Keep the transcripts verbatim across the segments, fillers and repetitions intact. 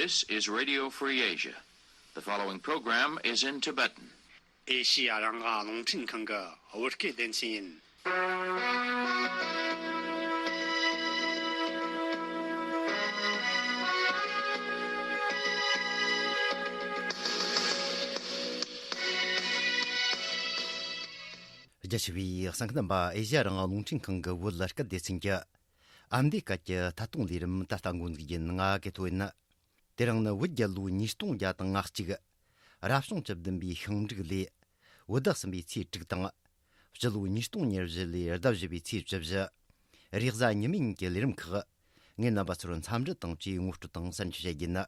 This is Radio Free Asia. The following program is in Tibetan. ཨེ་ཤི་ཡ་རང་དབང་རླུང་འཕྲིན་ཁང་གི་བོད་སྐད་སྡེ་ཚན་ཡིན། རྒྱ་ཆེ་བའི་གསན་མཁན་རྣམ་པ། ཨེ་ཤི་ཡ་རང་དབང་རླུང་འཕྲིན་ཁང་གི་བོད་སྐད་སྡེ་ཚན་གྱི་ཨ་མདོའི་སྐད་ཀྱི་ཐད་གཏོང་ལས་རིམ་ད་ལྟ་འགོ་འཛུགས་ཡིན། ང་གི་ཐོ་ཡིན། དེ་རིང་ནི་བོད་རྒྱལ་ལོ་ཉིས་སྟོང་བརྒྱ་དང་ང་གཅིག་རབ་བྱུང་བཅུ་བདུན་པའི་ཤིང་འབྲུག་ལོའི་བོད་ཟླ་གསུམ་པའི་ཚེས་དྲུག་དང་། སྤྱི་ལོ་ཉིས་སྟོང་ཉེར་བཞི་ལོའི་ཟླ་བཞི་པའི་ཚེས་བཅུ་བཞི། རེས་གཟའ་ཉི་མའི་ཉིན་གྱི་ལས་རིམ་ཁག་ངས་རྣམ་པ་ཚོར་འཚམས་འདྲི་དང་བཅས་ངོ་སྤྲོད་དང་གསན་རྒྱུ་བྱེད་ཀྱི་ཡིན།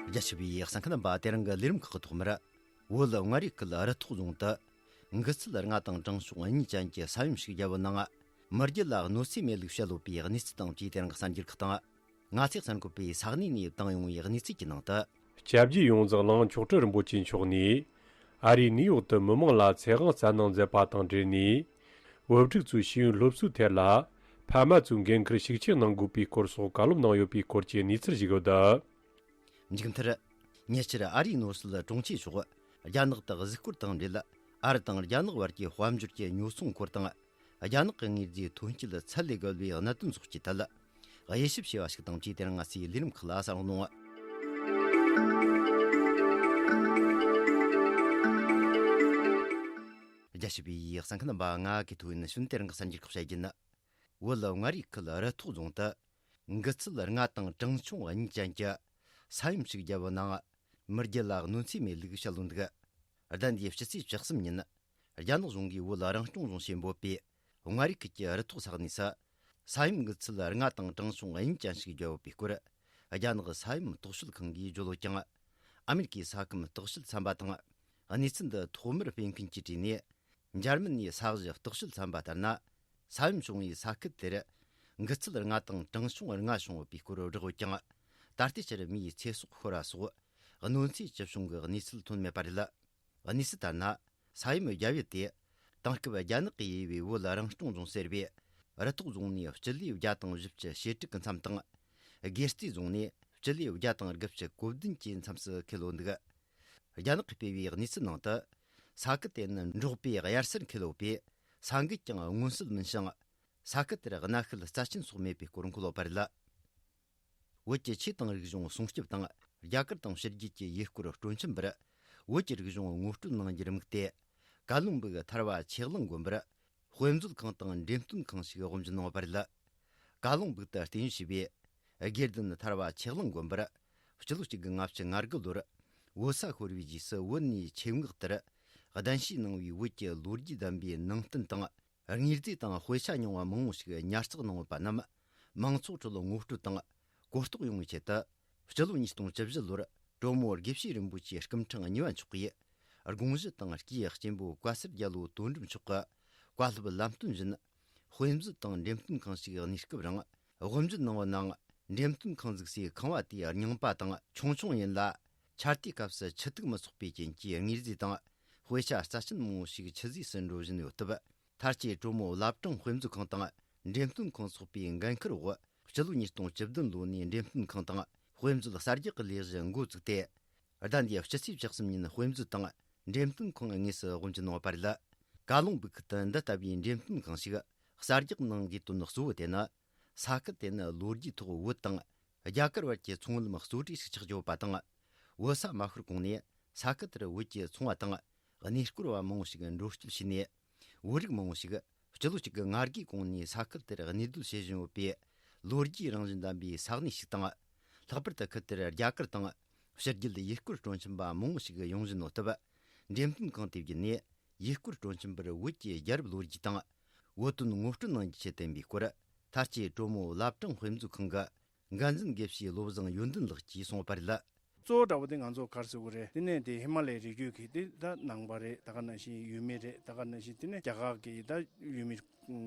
རྒྱ་ཆེ་བའི་གསན་མཁན་རྣམ་པ། དེ་རིང་གི་ལས་རིམ་ཁག་གི་ཐོག་མར། བོད་མངའ་རིས་ཁུལ་རུ་ཐོག་རྫོང་དུ་འགུལ་སྐྱོད་ལྔ་དང་དྲང་སྲོང་གཉིས་ཅན་གྱི་ས་ཡོམ་ཞིག་བརྒྱབ་པའི་ནང་མི་རྒྱུད་ལ་གནོད་འཚེ་མེད་ལུགས་བྱེད་ཡོད་པའི་གནས་ཚུལ་དང་བཅས། དེ་རིང་གི་གསར་འགྱུར་ཁག་དང་། ང་ཚོས་གསར་འགོད་པས་ས་གནས་ནས་བཏང་ཡོང་བའི་གནས་ཚུལ་གྱི་ནང་དུ། སྐྱབས་རྗེ་ཡོངས་འཛིན་གླིང་མཆོག་སྤྲུལ་རིན་པོ་ཆེ་མཆོག་ནས་ཨ་རིའི་ནིའུ་ཡོག་ཏུ་མི་མང་ལ་ཚེ་དབང་བསྩལ་གནང་མཛད་པ་དང་འབྲེལ་ནས། བོད་ཕྲུག་ཚོའི་ཤེས་ཡོན་སློབ་གསོའི་ཐད་ལ་ཕ་མ་ཚོས་འགན་འཁུར་ཤུགས་ཆེ་གནང་དགོས་པའི་སྐོར་སོགས་བཀའ་སློབ་གནང་ཡོད་པའི་སྐོར་གྱི་གནས་ཚུལ་ཞིག་ཡོད། མཇུག་མཐར། ཉེ་ཆར་ཨ་རིའི་ནོར་སྲིད་དྲུང་ཆེ་མཆོག་རྒྱ་ནག་ཏུ་གཟིགས་སྐོར་དང་འབྲེལ། ཨ་རི་དང་རྒྱ་ནག་བར་གྱི་དཔལ་འབྱོར་གྱི་ཉོ་ཚོང་སྐོར་དང་། རྒྱ་ནག་གི་དངོས་རྫས་ཐོན་སྐྱེད་ཚད་ལས་བརྒལ་བའི་གནད་དོན་སོགས་ཀྱི་ཐད་དབྱེ་ཞིབ་བྱས་པ་ཞིག་དང་བཅས། དེ་རིང་ང་ཚོའི་ལས་རིམ་ཁག་ལ་གསན་རོགས་གནང་། རྒྱ་ཆེ་བའི་གསན་མཁན་རྣམ་པ། ང་གི་ཐོ་ཡིན་ཤུན། དེ་རིང་གི་གསར་འགྱུར་ཁག་བཤད་རྒྱུ་ཡིན། བོད་མངའ་རིས་ཁུལ་རུ་ཐོག་རྫོང་དུ་འགུལ་སྐྱོད་ལྔ་དང་དྲང་སྲོང་གཉིས་ཅན་གྱི་ས་ཡོམ་ཞིག་བརྒྱབ་པའི་ནང་མི་རྒྱུད་ལ་གནོད་འཚེ་མེད་ལུགས་བཤད་ཡོད་འདུག་ཟླ་འདིའི་སྤྱི་ཚེས་བཅུ་གསུམ་ཉིན། རྒྱ་ནག་གཞུང་གིས་བོད་རང་སྐྱོང་ལྗོངས་ཞེས་འབོད་པའི་མངའ་རིས་ཁུལ་གྱི་རུ་ཐོག་ས་གནས་སུ། ས་ཡོམ་འགུལ་སྐྱོད་ལྔ་དང་དྲང་སྲོང་གཉིས་ཅན་ཞིག་བརྒྱབ་ཡོད་པའི་སྐོར། རྒྱ་ནག་ས་ཡོམ་རྟོག་དཔྱོད་ཁང་གིས་བརྗོད་ཡོད་ཀྱང་། ཨ་མེ་རི་ཀའི་ས་ཁམས་རྟོག་དཔྱོད་ཚན་པ་དང་། གནས་ཚུལ་འདི་ཐོག་མར་སྤེལ་མཁན་གྱིས་བྲིས་ནས། འཇར་མན་ནས་ས་གཞི་རྟོག་དཔྱོད་ཚན་པ་ལྟར་ན། ས་ཡོམ་བྱུང་བའི་ས་ཁུལ་དེར་འགུལ་སྐྱོད་ལྔ་དང་དྲང་སྲོང་ལྔ་བྱུང་ཡོད་པའི་སྐོར་བསྒྲགས་ཡོད་ཀྱང་། ད་ལྟའི་ཆར་མིའི་ཚེ་སྲོག་ཤོར་བ་སོགས་གནོད་འཚེ་ཅི་བྱུང་གི་གནས་ཚུལ་ཐོན་མེད་པ་རེད། གནས་ཚུལ་ལྟར་ན། ས་ཡོམ་བརྒྱབ་ཡུལ་དེ། དེང་སྐབས་རྒྱ་ནག་གིས་དབྱེ་བའི་བོད་རང་སྐྱོང་ལྗོངས་ཟེར་བའི་རུ་ཐོག་རྫོང་ནས་སྤྱི་ལེ་བརྒྱ་དང་བཞི་བཅུ་ཞེ་དྲུག་གི་མཚམས་དང་། དགེ་རྩེ་རྫོང་ནས་སྤྱི་ལེ་བརྒྱ་དང་དགུ་བཅུ་གོ་བདུན་གྱི་མཚམས་སུ་འཁེལ་ཡོད་འདུག་རྒྱ་ནག་གིས་སྤེལ་བའི་གནས་ཚུལ་ནང་དུ། ས་ཁུལ་དེ་ནི་འབྲོག་པའི་དབྱར་སར་འཁེལ་ཡོད་པས། ས་འགུལ་ཀྱང་མངོན་གསལ་མིན་ཞིང་། ས་ཁུལ་དེར་གནའ་ཤུལ་རྩ་ཆེན་སོགས་མེད་པའི་སྐོར་འཁོད་ཡོད་པ་རེད། བོད་ཀྱི་ཆོས་དང་རིག་གཞུང་སྲུང་སྐྱོབ་དང་། རྒྱ་གར་དང་ཕྱི་རྒྱལ་གྱི་ཡུལ་སྐོར་སྤྲོ་འཆམ་པར་བོད་ཀྱི་རིག་གཞུང་ངོ་སྤྲོད་གནང་རྒྱུར་དམིགས་ཏེ། ཀ་ལོན་སྦུག་ཐར་བ་ཆོས་གླིང་དགོན་པར་དཔེ་མཛོད་ཁང་དང་འགྲེམས་སྟོན་ཁང་ཞིག་དབུ་འབྱེད་གནང་བ་རེད། ཀ་ལོན་སྦུག་ཏུ་རྟེན་གཞི་བྱས་པའི་དགེ་ལྡན་ཐར་བ་ཆོས་གླིང་དགོན་པར་སྤྱི་ལོ་གཅིག་དགུ་ལྔ་བཅུ་ང་དགུ་ལོར་བོད་ས་ཤོར་བའི་རྗེས་སུ་བོད་ནས་ཆེད་མངགས་ལྟར་གདན་ཞུ་གནང་བའི་བོད་ཀྱི་ལོ་རྒྱུས་ལྡན་པའི་ནང་རྟེན་དང་། དངོས་རྫས་དང་དཔེ་ཆ་རྙིང་བ་མང་བོ་ཞིག་ཉར་ཚགས་གནང་ཡོད་པ་རྣམས་མང་ཚོགས་ཁྲོད་ངོ་སྤྲོད་དང་གོ་རྟོགས་ཡོང་བའི་ཆེད་དུ། སྤྱི་ལོ་ཉིས་སྟོང་བཅུ་བཞི་ལོར་གྲོ་མོ་དགེ་བཤེས་རིན་པོ་ཆེ་སྐུ་ཕྲེང་གཉིས་པ་མཆོག་གིས་དགོངས་གཞི་དང་། སྐུའི་གཅེན་པོ་བཀའ་ཟུར་རྒྱ་ལོ་དོན་གྲུབ་མཆོག་གི་བཀའ་སློབ་ལམ་སྟོན་བཞིན། དཔེ་མཛོད་དང་འགྲེམས་སྟོན་ཁང་ཞིག་གནས་སྐབས་རིང་དབུ་འབྱེད་གནང་བ་ནང་། འགྲེམས་སྟོན་ཁང་འཛུགས་སའི་ཁང་བ་དེའི་རྙིང་པ་དང་ཆུང་ཆུང་ཡིན་ལ། ཆར་དུས་སྐབས་སུ་ཆུ་ཐིགས་མི་ཚོགས་པའི་རྐྱེན་གྱིས་དངོས་རྫས་དང་དཔེ་ཆ་རྩ་ཆེན་མང་བོ་ཞིག་ཆུ་རྫས་སུ་འགྲོ་བཞིན་ཡོད་སྟབས། མཐར་སྐྱེས་གྲོ་མོ་བླ་བྲང་དཔེ་མཛོད་ཁང་དང་འགྲེམས་སྟོན་ཁང་སོགས་པའི་འགན་འཁུར་འོག་སྤྱི་ལོ་ཉིས་སྟོང་བཅུ་བདུན་ལོ་ནས་འགྲེམས་སྟོན་ཁང་དང་དཔེ་མཛོད་གསར་རྒྱག་གི་ལས་གཞི་འགོ་བཙུགས་ཏེ། ཟླ་འདིའི་སྤྱི་ཚེས་བཅུ་གསུམ་ཉིན་དཔེ་མཛོད་དང་འགྲེམས་སྟོན་ཁང་དངོས་སུ་དབུ་འབྱེད་གནང་བ་རེད། ཀ་ལོན་སྦུག་ཁུལ་དུ་འདི་ལྟ་བུའི་འགྲེམས་སྟོན་ཁང་ཞིག་གསར་རྒྱག་གནང་དགོས་དོན་གཙོ་བོ་དེ་ནི། ས་ཁུལ་དེ་ནི་ལོ་རྒྱུས་ཐོག་བོད་དང་རྒྱ་གར་བར་གྱི་ཚོང་ལམ་གཙོ་གྲས་ཤིག་ཆགས་ཡོད་པ་དང་། བོད་ས་མ་ཤོར་གོང་ནས་ས་ཁུལ་དེར་བོད་ཀྱི་ཚོང་བ་དང་གནས་སྐོར་བ་མང་བོ་ཞིག་འགྲོ་སྐྱོད་བྱས་ནས། བོད་རིགས་མང་བོ་ཞིག་སྤྱི་ལོ་གཅིག་དགུ་ང་དགུའི་གོང་ནས་ས་ཁུལ་དེར་གནས་སྡོད་བྱེད་བཞིན་ཡོད་པའི་ལོ་རྒྱུས་རང་བཞིན་ལྡན་པའི་ས་གནས་ཤིག་དང་། ལྷག་པར་དུ་ཁུལ་དེར་རྒྱ་གར་དང་ཕྱི་རྒྱལ་ཡུལ་སྐོར་སྤྲོ་འཆམ་པ་མང་བོ་ཞིག་ཡོང་བཞིན་ཡོད་སྟབས། འགྲེམས་སྟོན་ཁང་དེ་བརྒྱུད་ནས་ཡུལ་སྐོར་སྤྲོ་འཆམ་པར་བོད་ཀྱི་རྒྱལ་རབས་ལོ་རྒྱུས་དང་བོད་དོན་ངོ་སྤྲོད་གནང་རྒྱུའི་ཆེད་བཏོན་པའི་སྐོར། མཐར་སྐྱེས་གྲོ་མོ་བླ་བྲང་དཔེ་མཛོད་ཁང་གི་འགན་འཛིན་དགེ་བཤེས་བློ་བཟང་ཡོན་ཏན་ལགས་ཀྱིས་གསུངས་པ་རེད། གཙོ་བོ་འདྲ་བོ་དེ་ང་ཚོ་ག་རེ་ཟེར་དགོས་རེད། དེ་ནས་དེ་ཧི་མ་ལ་ཡའི་རི་རྒྱུད་ཀྱི་དེ་ད་ནང་པ་རེད། ད་ག་ནང་བཞིན་ཡུལ་མི་རེད། ད་ག་ནང་བཞིན་དེ་ནས་རྒྱ་གར་གྱི་ད་ཡུལ་མི་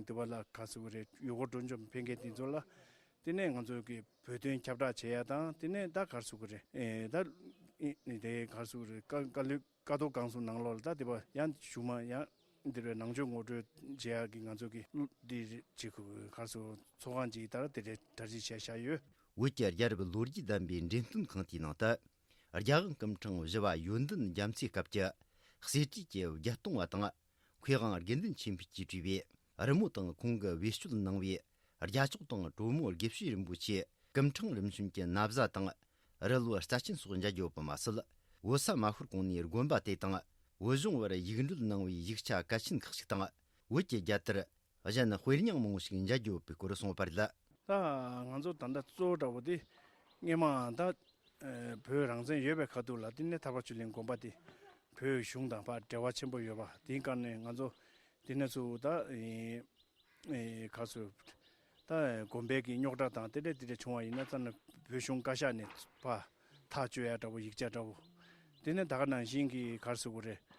དེ་བ་ལ་ག་རེ་ཟེར་དགོས་རེད། ཡུལ་སྐོར་སྤྲོ་འཆམ་ཕེབས་མཁན་དེ་ཚོ་ལ་དེ་ནས་ང་ཚོ་གི་བོད་དོན་ཁྱབ་བསྒྲགས་བྱེད་ཡ་དང་། དེ་ནས་ད་ག་རེ་ཟེར་དགོས་རེད། ཨེ་ད་ཨེ་དེ་ག་རེ་ཟེར་དགོས་རེད། ཀ་ཀ་ལུ་ཀ་རྡོ་རྐང་གསུམ་ནང་ལོགས་ལ་ད་དེ་བ་ཡང་གཞུག་མ་ཡང་ འདིར་བའི་ནང་ཆོས་ངོ་སྤྲོད་བྱེད་ཡག་གི་ང་ཚོ་གི་འདི་ཅིག་ག་རེ་ཟེར་ཚོགས་ཁང་ཅིག་ལྟར་དེ་འདྲའི་གྲ་སྒྲིག་བྱས་བཞག་ཡོད། བོད་ཀྱི་རྒྱལ་རབས་ལོ་རྒྱུས་ལྡན་པའི་འགྲེམས་སྟོན་ཁང་དེའི་ནང་དུ། རྒྱལ་དབང་སྐུ་ཕྲེང་བཞི་པ་ཡོན་ཏན་རྒྱ་མཚོའི་སྐབས་ཀྱི་གསེར་བྲིས་ཀྱི་བརྒྱད་སྟོང་བ་དང་། མཁས་དབང་དགེ་འདུན་ཆོས་འཕེལ་གྱིས་བྲིས་པའི་རི་མོ་དང་ཁོང་གིས་བེད་སྤྱོད་གནང་བའི་རྒྱ་ཤོག་དང་གྲོ་མོ་དགེ་བཤེས་རིན་པོ་ཆེ་སྐུ་ཕྲེང་རིམ་བྱོན་གྱི་ན་བཟའ་དང་། རི་ལོ་རྩ་ཆེན་སོགས་མཇལ་རྒྱུ་ཡོད་པ་མ་ཟད། བོད་ས་མ་ཤོར་གོང་ནས་དགོན་པ་དེ་དང་བོད་གཞུང་བར་ཡིག་འབྲེལ་གནང་བའི་ཡིག་ཆ་གལ་ཆེན་ཁག་ཅིག་དང་། བོད་ཀྱི་རྒྱལ་དར། གཞན་དཔེ་རྙིང་མང་པོ་ཞིག་མཇལ་རྒྱུ་ཡོད་པའི་སྐོར་གསུངས་པ་རེད། ད་ང་ཚོ་ད་ལྟ་གཙོ་བོ་འདྲ་བོ་དེ་སྔས་མ་ད་ཨ་བོད་རང་བཙན་ཡོད་པའི་ཁ་ཐུག་ལ་དེ་ནས་ཐར་པ་ཆོས་གླིང་དགོན་པ་དེ་བོད་གཞུང་དང་ཕར་འབྲེལ་བ་ཆེན་པོ་ཡོད་པ་དེའི་སྒང་ནས་ང་ཚོ་དེ་ནས་ཚུར་ད་ཨེ་ཨེ་ག་རེ་ཟེར་ད་དགོན་པའི་གི་རྙོག་དྲ་དང་དེ་འདྲ་དེ་འདྲ་བྱུང་བ་ཡིན་ན་ཙམ་ན་བོད་གཞུང་བཀའ་ཤག་ནས་ཕར་ཐག་གཅོད་ཡ་འདྲ་བོ་ཡིག་ཆ་འདྲ་བོ་དེ་ནས་ད་ག་ནང་བཞིན་གི་ག་རེ་ཟེར་དགོས་རེད།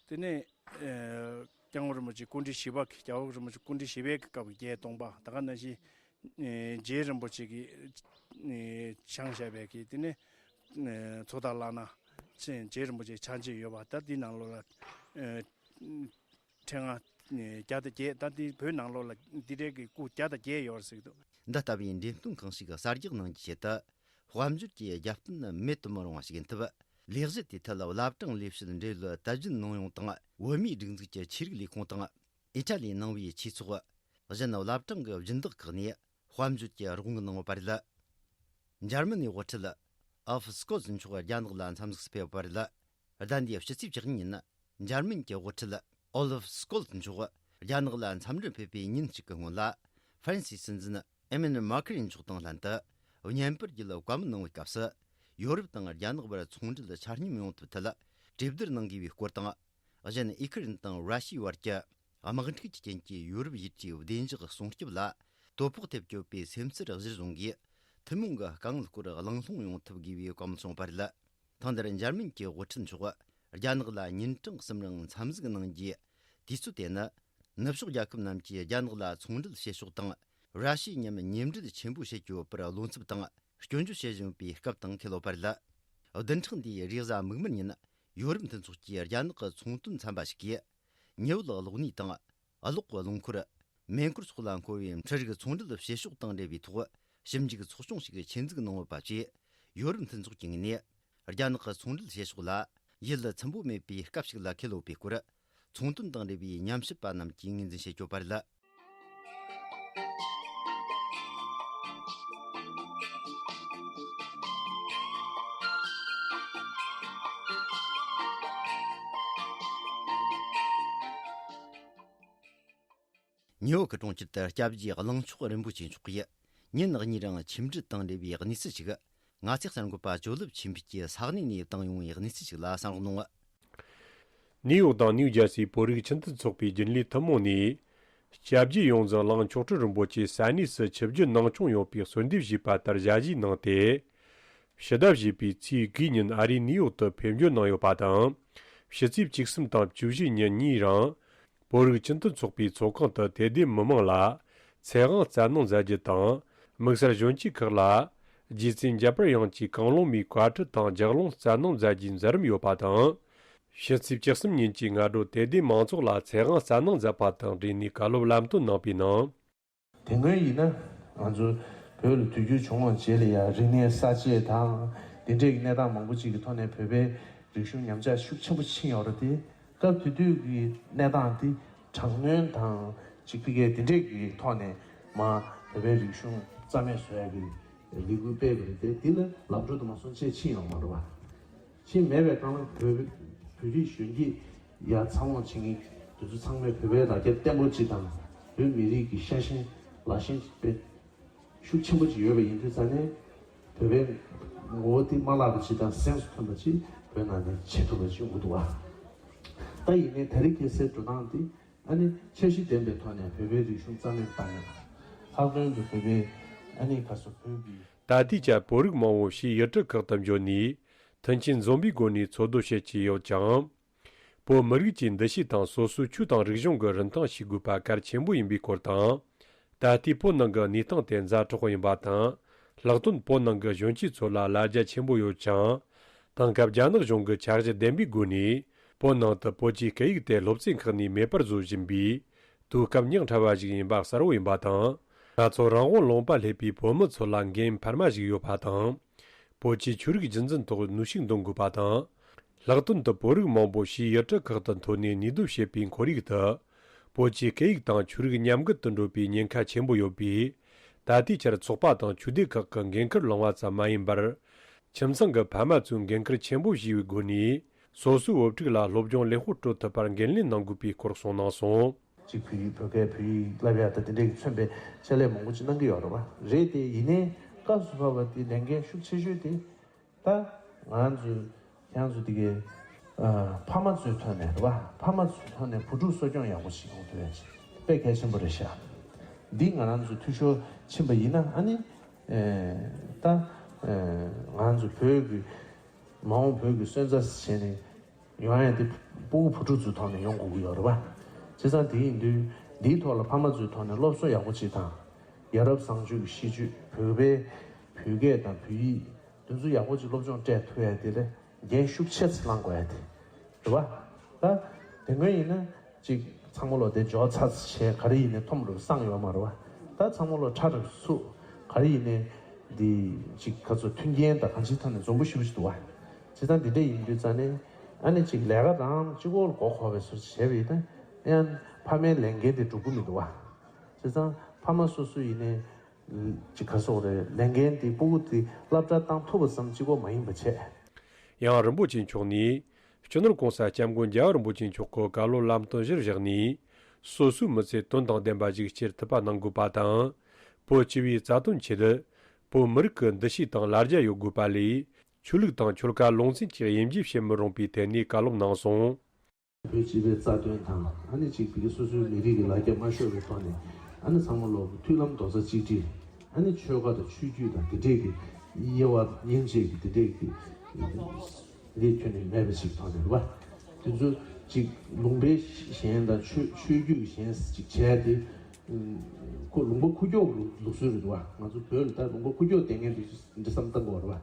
དེ་ནས་ཨ་སྐྱབས་མགོན་རིན་པོ་ཆེ་སྐུ་ཕྲེང་བཞི་པ་གི་རྒྱལ་བ་རིན་པོ་ཆེ་སྐུ་ཕྲེང་བཞི་པའི་སྐབས་ཀྱི་བརྒྱད་སྟོང་པ་ད་ག་ནང་བཞིན་ཨ་རྗེ་རིན་པོ་ཆེ་གིས་ཨ་བཞེངས་བཞག་པའི་གི་དེ་ནས་ཨ་མཚོ་བདག་བླ་ན་ཆེན་རྗེ་རིན་པོ་ཆེ་ཕྱག་མཇལ་ཡོད་པ་ད་འདི་ནང་ལོགས་ལ་ཨ་ཕྲེང་བ་ཨ་བརྒྱ་དང་བརྒྱད་ད་འདི་བོད་ནང་ལོགས་ལ་འདི་འདྲའི་གི་སྐུ་བརྒྱ་དང་བརྒྱད་ཡོད་རེད་ཟེར་གྱི་འདུག་འདི་ལྟ་བུའི་འགྲེམས་སྟོན་ཁང་ཞིག་གསར་རྒྱག་གནང་རྒྱུའི་ཆེད་དུ། དཔལ་འབྱོར་གྱི་རྒྱབ་རྟེན་མེད་དུ་མི་རུང་བ་ཞིག་ཡིན་སྟབས། ལས་གཞི་དེའི་ཐད་བླ་བྲང་ལས་བྱེད་འབྲེལ་ཡོད་དད་ལྡན་ནང་ཡོང་དང་བོད་མིའི་སྒྲིག་འཛུགས་ཀྱི་ཆོས་རིག་ལས་ཁུངས་དང་ཨི་ཊ་ལིའི་ནང་པའི་ཆོས་ཚོགས། གཞན་བླ་བྲང་གི་སྦྱིན་བདག་ཁག་ནས་དཔལ་འབྱོར་གྱི་རོགས་དངུལ་གནང་ཡོད་པ་རེད། འཇར་མ་ནིའི་དབུ་ཁྲིད་ཨོ་ཧྥ་སྐོལ་མཆོག་རྒྱ་ནག་ལ་འཚམས་གཟིགས་ཕེབས་པ་རེད། ཟླ་འདིའི་ཕྱི་ཚེས་བཅུ་གཉིས་ཉིན། འཇར་མན་གྱི་དབུ་ཁྲིད་ཨོ་ལིབ་སྐོལ་མཆོག་རྒྱ་ནག་ལ་འཚམས་འདྲིར་ཕེབས་པའི་ཉིན་གཅིག་གི་སྔོན་ལ། ཧྥ་རན་སིའི་སྲིད་འཛིན་ཨེ་མན་མཱ་ཁི་རན་མཆོག་དང་ལྷན་དུ་བརྙན་པར་བརྒྱུད་བཀའ་མོལ་གནང་བའི་སྐབས་སུ། ཡོ་རོབ་དང་རྒྱ་ནག་བར་ཚོང་འབྲེལ་ཆ་སྙོམས་ཡོང་ཐབས་ཐད་གྲོས་བསྡུར་གནང་དགོས་པའི་སྐོར་དང་། གཞན་ཨི་ཁི་རན་དང་ར་ཤི་ཡའི་བར་གྱི་དམག་འཁྲུག་གི་རྐྱེན་གྱིས་ཡོ་རོབ་ཡུལ་གྲུའི་བདེ་འཇགས་སྲུང་སྐྱོབ་ལ་དོ་ཕོག་ཐེབས་ཡོད་པའི་སེམས་ཚོར་གཞིར་བཟུང་གིས། ཐུན་མོང་གི་དཀའ་ངལ་སྐོར་གླེང་སློང་ཡོང་ཐབས་དགོས་པའི་བཀའ་མོལ་གསུངས་པ་རེད། ཐེངས་འདིར་འཇར་མན་གྱི་དབུ་ཁྲིད་མཆོག་རྒྱ་ནག་ལ་ཉིན་གྲངས་གསུམ་རིང་འཚམས་གཟིགས་གནང་རྒྱུའི་དུས་ཚོད་དེ་ནི། ནུབ་ཕྱོགས་རྒྱལ་ཁབ་རྣམས་ཀྱིས་རྒྱ་ནག་ལ་ཚོང་འབྲེལ་བྱེད་ཕྱོགས་དང་། ར་ཤི་ཡའི་མཉམ་མཉམ་འབྲེལ་ཆེན་པོ་བྱེད་རྒྱུ་ཡོད་པར་བློ་འཚབ་དང་སྐྱོན་བརྗོད་བྱེད་བཞིན་པའི་སྐབས་དང་འཁེལ་ཡོད་པ་རེད། བདུན་ཕྲག་འདིའི་རེས་གཟའ་མིག་དམར་ཉིན། ཡོ་རོབ་མཐུན་ཚོགས་ཀྱི་རྒྱ་ནག་གི་ཚོང་དོན་ཚན་པ་ཞིག་གིས། ཉི་འོད་གློག་གནས་དང་། གློག་གི་རླངས་འཁོར། མེ་འཁོར་སོགས་ལ་མཁོ་བའི་འཕྲུལ་རིག་ཚོང་འབྲེལ་བྱེད་ཕྱོགས་དང་འབྲེལ་བའི་ཐོག་ཞིབ་འཇུག་ཚོགས་ཆུང་ཞིག་ཆེད་འཛུགས་གནང་ཡོད་པ་བཅས། ཡོ་རོབ་མཐུན་ཚོགས་ཀྱི་ངོས་ནས། རྒྱ་ནག་གི་ཚོང་འབྲེལ་བྱེད་ཕྱོགས་ལ་ཡིད་ཚིམ་པོ་མེད་པའི་སྐབས་ཤིག་ལ་འཁེལ་ཡོད་པའི་སྐོར། ཚོང་དོན་དང་འབྲེལ་བའི་ཉམས་ཞིབ་པ་རྣམས་ཀྱིས་ངོས་འཛིན་བྱེད་ཀྱི་ཡོད་པ་རེད། ཉེའུ་ཁི་གྲོང་ཁྱེར་དུ་སྐྱབས་རྗེ་གླིང་མཆོག་རིན་པོ་ཆེ་མཆོག་གིས་ཉིན་གཉིས་རིང་ཁྱིམ་འདུས་དང་འབྲེལ་བའི་གནས་ཚུལ་ཞིག་ང་ཚོའི་གསར་འགོད་པ་ཇོ་ལེབ་ཆོས་འཕེལ་གྱིས་ས་གནས་ནས་བཏང་ཡོང་བའི་གནས་ཚུལ་ཞིག་ལ་གསན་རོགས་གནང་། ནིའུ་ཡོག་དང་ནིའུ་ཇར་སིའི་བོད་རིགས་སྤྱི་མཐུན་ཚོགས་པའི་རྒྱུན་ལས་ཐུན་མོང་ནས། སྐྱབས་རྗེ་ཡོངས་འཛིན་གླིང་མཆོག་སྤྲུལ་རིན་པོ་ཆེ་ས་གནས་སུ་ཆིབས་བསྒྱུར་གནང་སྐྱོང་ཡོད་པའི་གསོལ་འདེབས་ཞུས་པ་ལྟར་ཞལ་བཞེས་གནང་སྟེ། ཕྱི་ཟླ་བཞི་པའི་ཚེས་དགུའི་ཉིན་ཨ་རིའི་ནིའུ་ཡོག་ཏུ་ཕེབས་འབྱོར་གནང་ཡོད་པ་དང་། ཕྱི་ཚེས་བཅུ་གསུམ་དང་བཅུ་བཞི་ཉིན་གཉིས་རིང་། བོད་རིགས་སྤྱི་མཐུན་ཚོགས་པའི་ཚོགས་ཁང་དུ་དད་ལྡན་མི་མང་ལ་ཚེ་དབང་སྩལ་གནང་མཛད་རྒྱུ་དང་། དམིགས་བསལ་གཞོན་སྐྱེས་ཁག་ལ་རྗེ་བཙུན་རྒྱ་དཔལ་དབྱངས་ཀྱི་གང་བློ་མའི་བཀའ་ཁྲིད་དང་ལྗགས་ལུང་སྩལ་གནང་མཛད་རྒྱུའི་མཛད་རིམ་ཡོད་པ་དང་། ཕྱི་ཚེས་བཅུ་གསུམ་ཉིན་གྱི་སྔ་དྲོ་དད་ལྡན་མང་ཚོགས་ལ་ཚེ་དབང་སྩལ་གནང་མཛད་པ་དང་འབྲེལ་ནས་བཀའ་སློབ་ལམ་སྟོན་གནང་པའི་ནང་། དེ་སྔོན་ཡིན་ན་ང་ཚོ་བོད་ལ་དུས་འགྱུར་བྱུང་བའི་རྗེས་ལ་ཡང་རིག་གནས་གསར་བརྗེ་དང་དེ་འདྲའི་གནས་སྟངས་མང་པོ་ཅིག་གི་ཐོག་ནས་བོད་པའི་རིག་གཞུང་ཉམས་ཆག་ཤུགས་ཆེན་པོ་ཕྱིན་ཡོད་རེད་དེ། སྐབས་དེ་དུས་ཀྱི་གནས་སྟངས་དེ་དྲག་གནོན་དང་ཅིག་ཕ་གིའི་དེ་འདྲས་ཀྱི་ཐོག་ནས་མ་བོད་པའི་རིག་གཞུང་རྩ་མེད་བཟོ་ཡག་གི་ལས་འགུལ་སྤེལ་བ་རེད་དེ། དེ་ལ་ལམ་འགྲོ་དུ་མ་སོང་ཆེད་ཕྱིན་ཡོད་མ་རེད་པ། ཕྱིན་མེད་པའི་སྒང་ལ་བོད་བོད་རིགས་གཞོན་སྐྱེས་ཡར་འཚར་ལོངས་བྱེད་མཁན་དེ་ཚོ་ཚང་མས་བོད་པའི་ལ་རྒྱ་བརྟན་པོ་ཅིག་དང་བོད་མི་རིགས་ཀྱི་ཤ་ཞེན་ལག་ཞེན་ཅིག་དཔེ་ཤུགས་ཆེན་པོ་ཅིག་ཡོད་པ་ཡིན་དུས་ཙང་ནས་བོད་པའི་ངོ་བོ་དེ་མ་བརླག་པ་ཅིག་དང་གཟེངས་སུ་ཐོན་པ་ཅིག་བོད་ནང་ནས་བྱེད་ཐུབ་པ་ཅིག་ཡོང་གི་འདུག་བ། ད་ཡིན་ནའི་ད་རེས་ཁ་སང་འགྲོ་སྟངས་དེ་ཨ་ནི་འཆར་གཞི་ལྡན་པའི་ཐོག་ནས་བོད་པའི་རིག་གཞུང་རྩ་མེད་བཏང་ཡོད། ལྷག་དོན་དུ་བོད་པའི་ཨ་ནི་ག་ཚོད་བོད་ཀྱི། ད་ལྟའི་ཆར་བོད་རིགས་མང་བོ་ཕྱིའི་ཡུལ་གྲུ་ཁག་ཏུ་འབྱོར་ནས་མཐུན་རྐྱེན་འཛོམས་པའི་སྒོ་ནས་འཚོ་སྡོད་བྱེད་ཀྱི་ཡོད་ཀྱང་། བོད་མི་རིགས་ཀྱི་འདུ་ཤེས་དང་སོ་སོའི་ཆོས་དང་རིག་གཞུང་གི་རིན་ཐང་ཤེས་དགོས་པ་གལ་ཆེན་པོ་ཡིན་པའི་སྐོར་དང་། ད་ལྟའི་བོད་ནང་གི་གནས་སྟངས་དེ་ཛ་དྲག་པོ་ཡིན་པ་དང་། ལྷག་དོན་བོད་ནང་གི་གཞོན་སྐྱེས་ཚོ་ལ་ལ་རྒྱ་ཆེན་པོ་ཡོད་ཀྱང་། དེང་སྐབས་རྒྱ་ནག་གཞུང་གི་འཆར་གཞི་ལྡན་པའི་སྒོ་ནས་ བོད་ནང་དུ་བོད་ཀྱི་སྐད་ཡིག་དེ་སློབ་ཚན་ཁག་ནས་མེད་པར་བཟོ་བཞིན་པའི་དུས་སྐབས་ཉག་ཕྲ་བ་ཞིག་ཡིན་པ་གསལ་བོ་ཡིན་པ་དང་། ང་ཚོ་རང་དབང་ལུང་པ་སླེབས་པའི་བོད་མི་ཚོ་ལ་འགན་འཕར་མ་ཞིག་ཡོད་པ་དང་། བོད་ཀྱི་ཆོས་རིག་རྒྱུན་འཛིན་ཐོག་ནུས་ཤུགས་འདོན་དགོས་པ་དང་། ལྷག་དོན་དུ་བོད་རིགས་མང་པོ་ཞིག་ཡུལ་གྲུ་ཁག་ཏུ་འཐོར་ནས་ནུས་སྡོད་བྱེད་པའི་ཁོར་ཡུག་ཏུ། བོད་ཀྱི་སྐད་ཡིག་དང་ཆོས་རིག་ཉམས་རྒུད་དུ་འགྲོ་བའི་ཉེན་ཁ་ཆེན་པོ་ཡོད་པས། ད་ལྟའི་ཆར་ཚོགས་པ་དང་ཆོས་སྡེ་ཁག་གི་འགན་འཁུར་བླངས་པ་ཙམ་མ་ཡིན་པར། ཁྱིམ་ཚང་གི་ཕ་མ་ཚོས་འགན་འཁུར་ཆེན་པོ་བཞེས་པའི་སྒོ་ནས། སོ་སོའི་བུ་ཕྲུག་ལ་སློབ་སྦྱོང་ལེགས་པོ་སྤྲོད་ཐུབ་པར་འགན་ལེན་གནང་དགོས་པའི་སྐོར་གསུངས་གནང་སོང་། གཅིག་བོད་ཡིག་བོད་སྐད་བོད་ཡིག་བསླབ་ཡག་དང་དེ་འདྲས་ཀྱིས་མཚོན་པའི་ཆེད་ལས་མང་པོ་ཅིག་གནང་གི་ཡོད་རེད་བ། རེད་དེ་ཡིན་ནའི་སྐབས་སུ་བབས་པ་དེ་ལས་འགན་ཤུགས་ཆེ་ཤོས་དེ། ད་ང་ཚོས་ཁྱེད་རང་ཚོ་དེ་གའི་ཨ་ཕ་མ་ཚོའི་ཐོག་ནས་རེད་བ། ཕ་མ་ཚོའི་ཐོག་ནས་བུ་ཕྲུག་གསོ་སྐྱོང་ཡག་པོ་ཞིག་ཡོང་ཐུབ་ཡ་ཅིག་དཔེ་གལ་ཆེན་པོ་རེད་ཤག་འདི་ང་རང་ཚོ་འཐུས་ཤོར་ཕྱིན་པ་ཡིན་ན་ཨ་ནི་ཨེ་ད་ཨེ་ང་ཚོ་བོད་ཀྱི་མ་འོངས་བོད་ཀྱི་སོན་རྩ་བྱས་ནས་ཡོང་ཡ་དེ་སྤུ་གུ་བུ་ཕྲུག་ཚོའི་ཐོག་ནས་ཡོང་དགོས་ཀྱི་ཡོད་རེད་བ། བྱས་ཙང་དེ་ཡིན་དུས་འདིའི་ཐོག་ལ་ཕ་མ་ཚོའི་ཐོག་ནས་སློབ་གསོ་ཡག་པོ་ཅིག་དང་། ཡ་རབས་བཟང་སྤྱོད་ཀྱི་གཤིས་སྤྱོད་བོད་པའི་བོད་སྐད་དང་བོད་ཡིག་དེ་ཚོ་ཡག་པོ་ཅིག་སློབ་སྦྱོང་སྤྲད་ཐུབ་ཡ་དེ་ལ་འགན་ཤུགས་ཆེ་ཙམ་བླང་དགོས་ཡ་དེ་རེད་བ། ད་དེ་སྔོན་ཡིན་ན་ཅིག་ཚང་མ་ལོ་དེ་འཇོག་ཚར་ཚར་བྱས་ག་རེ་ཡིན་ནའི་འཐོམ་རུ་སངས་ཡོད་མ་རེད་བ། ད་ཚང་མ་ལོ་ཁྲ་རུ་ཚུགས་ག་རེ་ཡིན་ནའི་འདི་ཅིག་ག་ཚོད་མཐུན་རྐྱེན་དང་གང་ཅིའི་ཐོག་ནས་འཛོམས་པོ་ཞེ་པོ་ཅིག་འདུག་བ། བྱས་ཙང་འདི་འདྲ་ཡིན་དུས་ཙང་ནས་ཨ་ནི་ཅིག་ལས་ཀ་རང་གཅིག་པོ་ལ་མགོ་འཁོར་བའི་བཟོ་ཅིག་བྱས་པ་ཡིན་ན་ཡང་ཕ་མའི་ལས་འགན་དེ་འགྲུབ་ཀྱི་མི་འདུག་བ། བྱས་ཙང་ཕ་མ་སོ་སོ་ཡིན་ནའི། ཅིག་ག་སོགས་རེད་ལས་འགན་དེ་སྤུ་གུ་དེ་སློབ་གྲྭ་བཏང་ཐུབ་པ་ཙམ་གཅིག་པོ་མ་ཡིན་པ་བྱས། ཡང་རིན་པོ་ཆེ་མཆོག་ནས་སྤྱི་ནོར་༸གོང་ས་༸སྐྱབས་མགོན་རྒྱལ་བ་རིན་པོ་ཆེ་མཆོག་གི་བཀའ་སློབ་ལམ་སྟོན་གཞིར་བཞག་ནས་སོ་སོའི་མི་ཚེ་དོན་དང་ལྡན་པ་ཞིག་སྐྱེལ་ཐུབ་པ་གནང་དགོས་པ་དང་། བོད་སྤྱི་པའི་རྩ་དོན་ཆེད་དུ་བོད་མི་རིགས་ཀྱི་འདུ་ཤེས་དང་ལ་རྒྱ་ཡོད་དགོས་པ་ལས་ཆོས་ལུགས་དང་ཆོལ་ཁ་ལུང་ཚན་གྱི་དབྱེ་འབྱེད་བྱེད་མི་རུང་པའི་ཐད་ནས་བཀའ་སློབ་གནང་སོང་། བོད་སྤྱི་པའི་རྩ་དོན་དང་ཨ་ནི་གཅིག་བི་གི་སོ་སོའི་མི་རིགས་ཀྱི་ལ་རྒྱ་མ་ཤོར་བའི་ཐོག་ནས་ཨ་ནི་ཚང་མ་ལོག་གི་མཐུན་ལམ་རྡོག་རྩ་གཅིག་སྒྲིལ་ཨ་ནི་ཆོལ་ཁ་དང་ཆོས་བརྒྱུད་དང་དེ་འདྲས་ཀྱི་དབྱེ་བ་དབྱེ་འབྱེད་ཀྱི་དེ་འདྲས་ཀྱི་ལས་ཁྱོན་ནས་མེད་པ་ཞིག་ཐོག་ནས་རེད་བ། དེ་ཚོ་གཅིག་ལུང་པའི་གཞན་དང་ཆོས་ཆོས་བརྒྱུད་གཞན་གཅིག་བྱས་ཏེ་ཁོ་ལུང་པ་ཁུག་ཀྱོག་ལུགས་ལུགས་སྲོལ་རེད་འདུག་བ། ང་ཚོ་བོད་ལ་ད་ལུང་པ་ཁུག་ཀྱོག་བསྡད་མཁན་དེ་ཚོ་འདི་བསམ་བཏང་དགོས་རེད་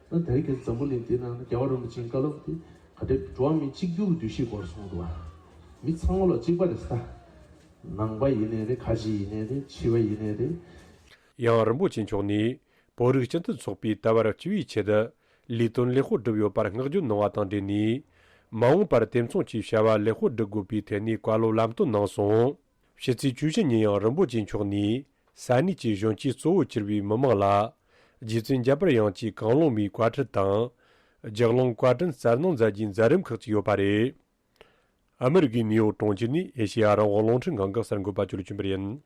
བ། ད་དེ་རིང་ཁྱེད་ཚོ་འཛམ་བུ་གླིང་འདི་ནང་ན་རྒྱལ་བ་རིན་པོ་ཆེའི་བཀའ་སློབ་དེ་ག་འདྲའི་འགྲོ་བ་མི་གཅིག་གྱུར་གྱི་འདུ་ཤེས་སྐོར་གསུངས་འདུག་བ། མི་ཚང་མ་ལ་གཅིག་པ་རེད་ས། ནང་པ་ཡིན་ནའི་རེད། ཁ་ཆེ་ཡིན་ནའི་རེད། ཕྱི་པ་ཡིན་ནའི་རེད། ཡང་རིན་པོ་ཆེ་མཆོག་ནས་བོད་རིགས་སྤྱི་མཐུན་ཚོགས་པས་ད་བར་སྤྱི་པའི་ཆེད་དུ་ལས་དོན་ལེགས་པོ་བསྒྲུབས་ཡོད་པར་བསྔགས་བརྗོད་གནང་བ་དང་འབྲེལ་ནས། མ་འོངས་པར་དེ་མཚུངས་ཀྱི་བྱ་བ་ལེགས་པོ་བསྒྲུབ་དགོས་པའི་ཐད་ནས་བཀའ་སློབ་ལམ་སྟོན་གནང་སོང་། ཕྱི་ཚེས་བཅུ་བཞི་ཉིན་ཡང་རིན་པོ་ཆེ་མཆོག་ནས་ས་གནས་ཀྱི་གཞོན་སྐྱེས་གཙོ་བོ་གྱུར་པའི་མི་མང་ལ་རྗེ་བཙུན་རྒྱལ་བར་དབྱངས་ཀྱི་གང་བླངས་པའི་བཀའ་ཁྲིད་དང་། ལྗགས་ལུང་བཀའ་དྲིན་སྩལ་གནང་མཛད་རྒྱུའི་མཛད་རིམ་ཁག་ཅིག་ཡོད་པ་རེད། ཨ་མི་རི་ཀའི་ནིའུ་ཡོག་གྲོང་ཁྱེར་ནས་ཨེ་ཤེ་ཡ་རང་དབང་རླུང་འཕྲིན་ཁང་གི་གསར་འགོད་པ་ཅོ་ལི་ཆོས་འཕེལ་ཡིན།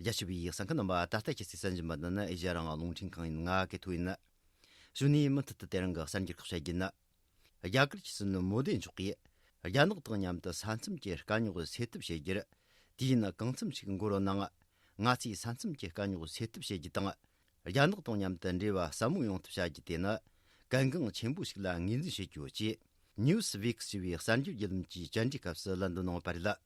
རྒྱ་ཆེ་བའི་གསན་མཁན་རྣམ་པ། ད་ལྟ་ཁྱེད་ཚོས་གསན་བཞིན་པ་འདི་ནི་ཨེ་ཤེ་ཡ་རང་དབང་རླུང་འཕྲིན་ཁང་ཡིན། ང་ཀེ་ཐོ་ཡིན། གཞུག་ནས་མུ་མཐུད་དུ་དེ་རིང་གི་གསར་འགྱུར་ཁག་བཤད་རྒྱུ་ནི། རྒྱ་གར་གྱི་སྲིད་བློན་མོ་དི་མཆོག་གིས་རྒྱ་ནག་དང་མཉམ་དུ་ས་མཚམས་ཀྱི་དཀའ་རྙོག་སེལ་ཐབས་བྱེད་རྒྱུར། དུས་ཡུན་གང་འཚམ་ཞིག་འགོར་རུང་ནའང་། ང་ཚོས་ས་མཚམས་ཀྱི་དཀའ་རྙོག་སེལ་ཐབས་བྱེད་རྒྱུ་དང་། རྒྱ་ནག་དང་མཉམ་དུ་འབྲེལ་བ་ཟབ་མོ་ཡོང་ཐབས་བྱ་རྒྱུ་དེ་ནི་གལ་འགངས་ཆེན་པོ་ཞིག་ལ་ངོས་འཛིན་བྱེད་རྒྱུ་ཡོད་ཅེས། Newsweek ཞེས་པའི་གསར་འགྱུར་བརྒྱུད་ལམ་གྱིས་བཅར་འདྲིའི་སྐབས་སུ་ལན་དུ་གནང་བ་རེད།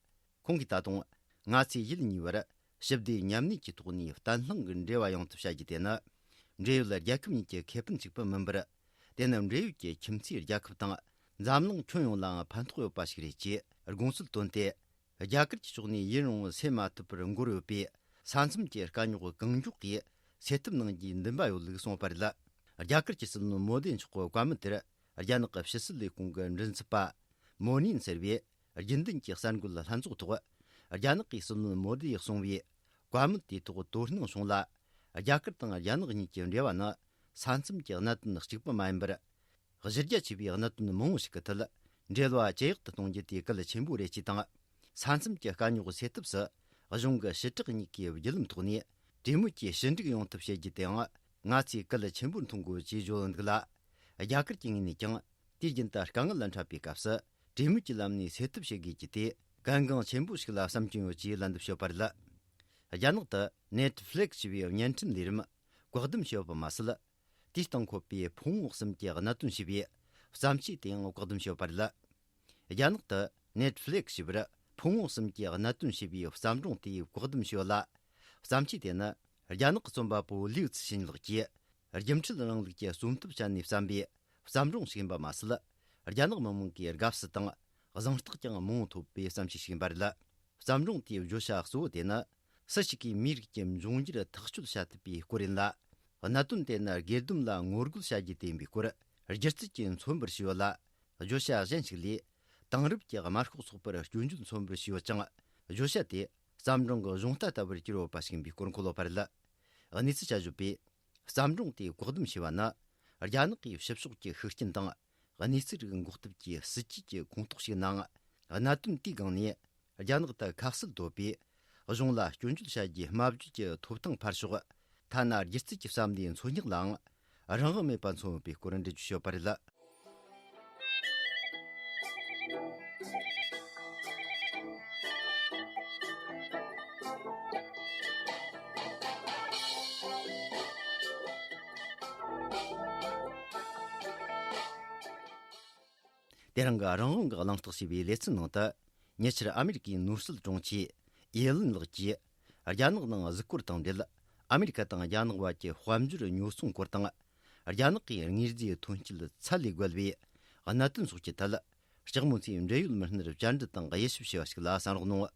ཁོང་གིས་ད་དུང་། ང་ཚོས་ཡུལ་གཉིས་བར་ཞི་བདེ་མཉམ་གནས་ཀྱི་ཐོག་ནས་བརྟན་ལྷིང་གི་འབྲེལ་བ་ཡོང་ཐབས་བྱ་རྒྱུ་དེ་ནི། འབྲེལ་ཡོད་རྒྱལ་ཁབ་གཉིས་ཀྱི་ཁེ་ཕན་གཅིག་པུ་མིན་པར། དེ་ནི་འབྲེལ་ཡོད་ཀྱི་ཁྱིམ་མཚེས་རྒྱལ་ཁབ་དང་འཛམ་གླིང་ཁྱོན་ཡོངས་ལའང་ཕན་ཐོགས་ཡོད་པ་ཞིག་རེད་ཅེས་དགོངས་ཚུལ་བཏོན་ཏེ། རྒྱ་གར་གྱི་ཕྱོགས་ནས་ཡུན་རིང་བོ་སེལ་མ་ཐུབ་པར་འགོར་ཡོད་པའི་ས་མཚམས་ཀྱི་དཀའ་རྙོག་གང་མགྱོགས་ཀྱིས་སེལ་ཐབས་གནང་རྒྱུའི་འདུན་པ་ཡོད་ལུགས་གསུངས་པ་རེད། རྒྱ་གར་གྱི་སྲིད་བློན་མོ་དི་མཆོག་གི་བཀའ་མོལ་དེར། རྒྱ་ནག་གི་ཕྱི་སྲིད་ལས་ཁུངས་ཀྱི་མགྲིན་ཚབ་པ་མོ་ནིན་ཟེར་བས། རྒྱུན་ལྡན་གྱི་གསར་འགོད་ལྷན་ཚོགས་ཐོག་རྒྱ་ནག་གི་སྲིད་བློན་མོ་དི་ཡིས་གསུངས་པའི་བཀའ་མོལ་དེའི་ཐོག་དོ་སྣང་བྱུང་ལ། རྒྱ་གར་དང་རྒྱ་ནག་གཉིས་ཀྱི་འབྲེལ་བ་ནི་ས་མཚམས་ཀྱི་གནད་དོན་གཅིག་པུ་མ་ཡིན་པར། གཞི་རྒྱ་ཆེ་བའི་གནད་དོན་མང་བོ་ཞིག་གི་ཐད་འབྲེལ་བ་ཇེ་ཡག་ཏུ་གཏོང་རྒྱུ་དེ་གལ་ཆེན་པོ་རེད་ཅེས་དང་། ས་མཚམས་ཀྱི་དཀའ་རྙོག་སེལ་ཐབས་སུ་གཞུང་གི་ཞི་དྲག་གཉིས་ཀའི་བརྒྱུད་ལམ་ཐོག་ནས་གྲོས་མོལ་གྱིས་ཞི་འགྲིག་ཡོང་ཐབས་བྱེད་རྒྱུ་དེའང་ང་ཚོས་གལ་ཆེན་པོར་མཐོང་དགོས་ཅེས་བརྗོད་འདུག་ལ། རྒྱ་གར་གྱི་ངོས་ནས་ཀྱང་དུས་རྒྱུན་དུ་དཀའ་ངལ་འཕྲད་པའི་སྐབས་སུ་གྲོས་མོལ་གྱི་ལམ་ནས་སེལ་ཐབས་བྱེད་དགོས་ཀྱི་དེ་གལ་འགངས་ཆེན་པོ་ཞིག་ལ་བསམ་གྱིན་ཡོད་ཅེས་ལན་འདེབས་ཞུས་པ་རེད། རྒྱ་ནག་ཏུ་Netflix ཞེས་པའི་བརྙན་འཕྲིན་ལས་རིམ་བཀག་སྡོམ་བྱས་པ་མ་ཟད། དེའི་སྟེང་འཁོད་པའི་ཕུང་བོ་གསུམ་གྱི་གནད་དོན་ཞེས་པའི་ བརྩམས་ཆོས་དེ་ཡང་བཀག་སྡོམ་བྱས་ཡོད་པ་རེད། རྒྱ་ནག་ཏུ་Netflix་ཞེས་པར་ཕུང་བོ་གསུམ་གྱི་གནད་དོན་ཞེས་པའི་བརྩམས་སྒྲུང་དེ་བཀག་སྡོམ་བྱས་ཡོད་ལ། བརྩམས་ཆོས་དེ་ནི་རྒྱ་ནག་གི་རྩོམ་པ་པོ་ལིའུ་ཙི་ཞིན་ལགས་ཀྱིས་རྒྱུན་མཐུད་རིང་ལུགས་ཀྱི་རྩོམ་ཐབས་སྤྱད་ནས་བརྩམས་པའི་བརྩམས་སྒྲུང་ཞིག་ཡིན་པ་མ་ཟད། རྒྱ་ནག་མི་མང་གི་དགའ་བསུ་དང་གཟེངས་རྟགས་ཀྱང་མང་པོ་ཐོབ་པའི་བརྩམས་ཆོས་ཤིག་ཡིན་པ་རེད། བརྩམས་སྒྲུང་དེའི་བརྗོད་བྱ་གཙོ་བོ་དེ་ནི། སུ་ཞིག་གིས་མིའི་རིགས་ཀྱི་འབྱུང་འགྱུར་ཐག་གཅོད་བྱ་ཐུབ་པའི་སྐོར་ཡིན་ལ། གནད་དོན་དེ་ནི་སྒེར་སྡོམ་ལ་ངོ་རྒོལ་བྱ་རྒྱུ་དེ་ཡིན་པའི་སྐོར་སྒྱུ་རྩལ་གྱིས་མཚོན་པར་བྱས་ཡོད་ལ། བརྗོད་བྱ་གཞན་ཞིག་ལས། དེང་རབས་ཀྱི་དམར་ཤོག་ཚོགས་པར་སྐྱོན་བརྗོད་མཚོན་པར་བྱས་ཡོད་ཅིང་། བརྗོད་བྱ་དེ་བརྩམས་སྒྲུང་གི་གཞུང་རྟ་ལྟ་བུར་གྱུར་ཡོད་པ་ཞིག་ཡིན་པའི་སྐོར་འཁོད་ཡོད་པ་རེད། གནས་ཚུལ་དཔྱད་བརྗོད་པས། བརྩམས་སྒྲུང་དེ་བཀག་སྡོམ་བྱས་པ་ནི། རྒྱ་ནག་གིས་ཕྱི་ཕྱོགས་ཀྱི་ཤུགས་རྐྱེན་དང་། གནས་ཚུལ་རིགས་འགོག་ཐབས་ཀྱི་སྲིད་ཇུས་ཀྱི་ཁོངས་གཏོགས་ཤིག་ནང་། གནད་དོན་དེའི་སྒང་ནས། རྒྱ་ནག་ཏུ་ཁ་གསལ་འདོད་པས། གཞུང་ལ་སྐྱོན་བརྗོད་བྱ་རྒྱུའི་སྨྲ་བརྗོད་ཀྱི་ཐོབ་ཐང་ཕར་ཞོག་ཐ་ན་སྒྱུ་རྩལ་གྱི་བསམ་བློའི་འཚོལ་སྙེག་ལའང་རང་དབང་མེད་པ་མཚོན་ཡོད་པའི་སྐོར་འགྲེལ་བརྗོད་བྱས་ཡོད་པ་རེད། དེ་རིང་གི་རང་དབང་གི་གླེང་སྟེགས་ཞེས་པའི་ལེ་ཚན་ནང་དུ། ཉེ་ཆར་ཨ་མེ་རི་ཀའི་ནོར་སྲིད་དྲུང་ཆེ་ཡེ་ལིན་ལགས་ཀྱིས། རྒྱ་ནག་ནང་གཟིགས་སྐོར་དང་འབྲེལ། ཨ་མེ་རི་ཀ་དང་རྒྱ་ནག་བར་གྱི་དཔལ་འབྱོར་ཉོ་ཚོང་སྐོར་དང་། རྒྱ་ནག་གིས་དངོས་རྫས་ཐོན་སྐྱེད་ཚད་ལས་བརྒལ་བའི་གནད་དོན་སོགས་ཀྱི་ཐད། ལྕགས་མོ་མཚོའི་འབྲེལ་ཡོད་མི་སྣར་བཅར་འདྲི་དང་དབྱེ་ཞིབ་བྱས་པ་ཞིག་ལ་གསན་རོགས་གནང་།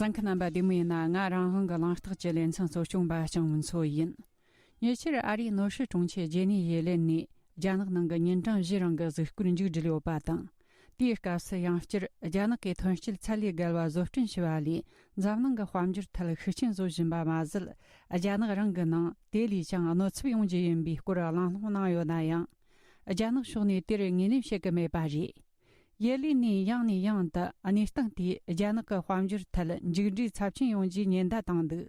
གསན་མཁན་རྣམ་པ་བདེ་མོ་ཡིན་ན། ང་རང་དབང་གི་གླེང་སྟེགས་ཀྱི་ལེ་ཚན་གཙོ་སྐྱོང་པ་ལྕགས་མོ་མཚོ་ཡིན། ཉེ་ཆར་ཨ་རིའི་ནོར་སྲིད་དྲུང་ཆེ་ཇེ་ནི་ཡེ་ལེན་ནས་རྒྱ་ནག་ནང་གི་ཉིན་གྲངས་བཞི་རིང་གི་གཟིགས་སྐོར་མཇུག་བསྒྲིལ་ཡོད་པ་དང་། དེའི་སྐབས་སུ་ཡང་བསྐྱར་རྒྱ་ནག་གིས་ཐོན་སྐྱེད་ཚད་ལས་བརྒལ་བ་བཟོ་སྐྲུན་བྱས་པ་ལས། འཛམ་གླིང་གི་དཔལ་འབྱོར་ཐད་ཤུགས་རྐྱེན་བཟོ་བཞིན་པ་མ་ཟད། རྒྱ་ནག་རང་གི་ནང་དེ་ལས་ཀྱང་གནོད་ཚབས་ཡོང་རྒྱུ་ཡིན་པའི་སྐོར་གླེང་སློང་གནང་ཡོད་ན་ཡང་། རྒྱ་ནག་ཕྱོགས་ནས་དེར་ངོས་ལེན་བྱེད་ཀྱི་མེད་པ་རེད། ཡེ་ལིན་ནས་ཡང་ནས་ཡང་དུ་གནས་སྟངས་དེས་རྒྱ་ནག་གི་དཔལ་འབྱོར་ཐད་མཇུག་འབྲས་ཚབས་ཆེན་ཡོང་རྒྱུའི་ཉེན་བརྡ་བཏང་འདུག་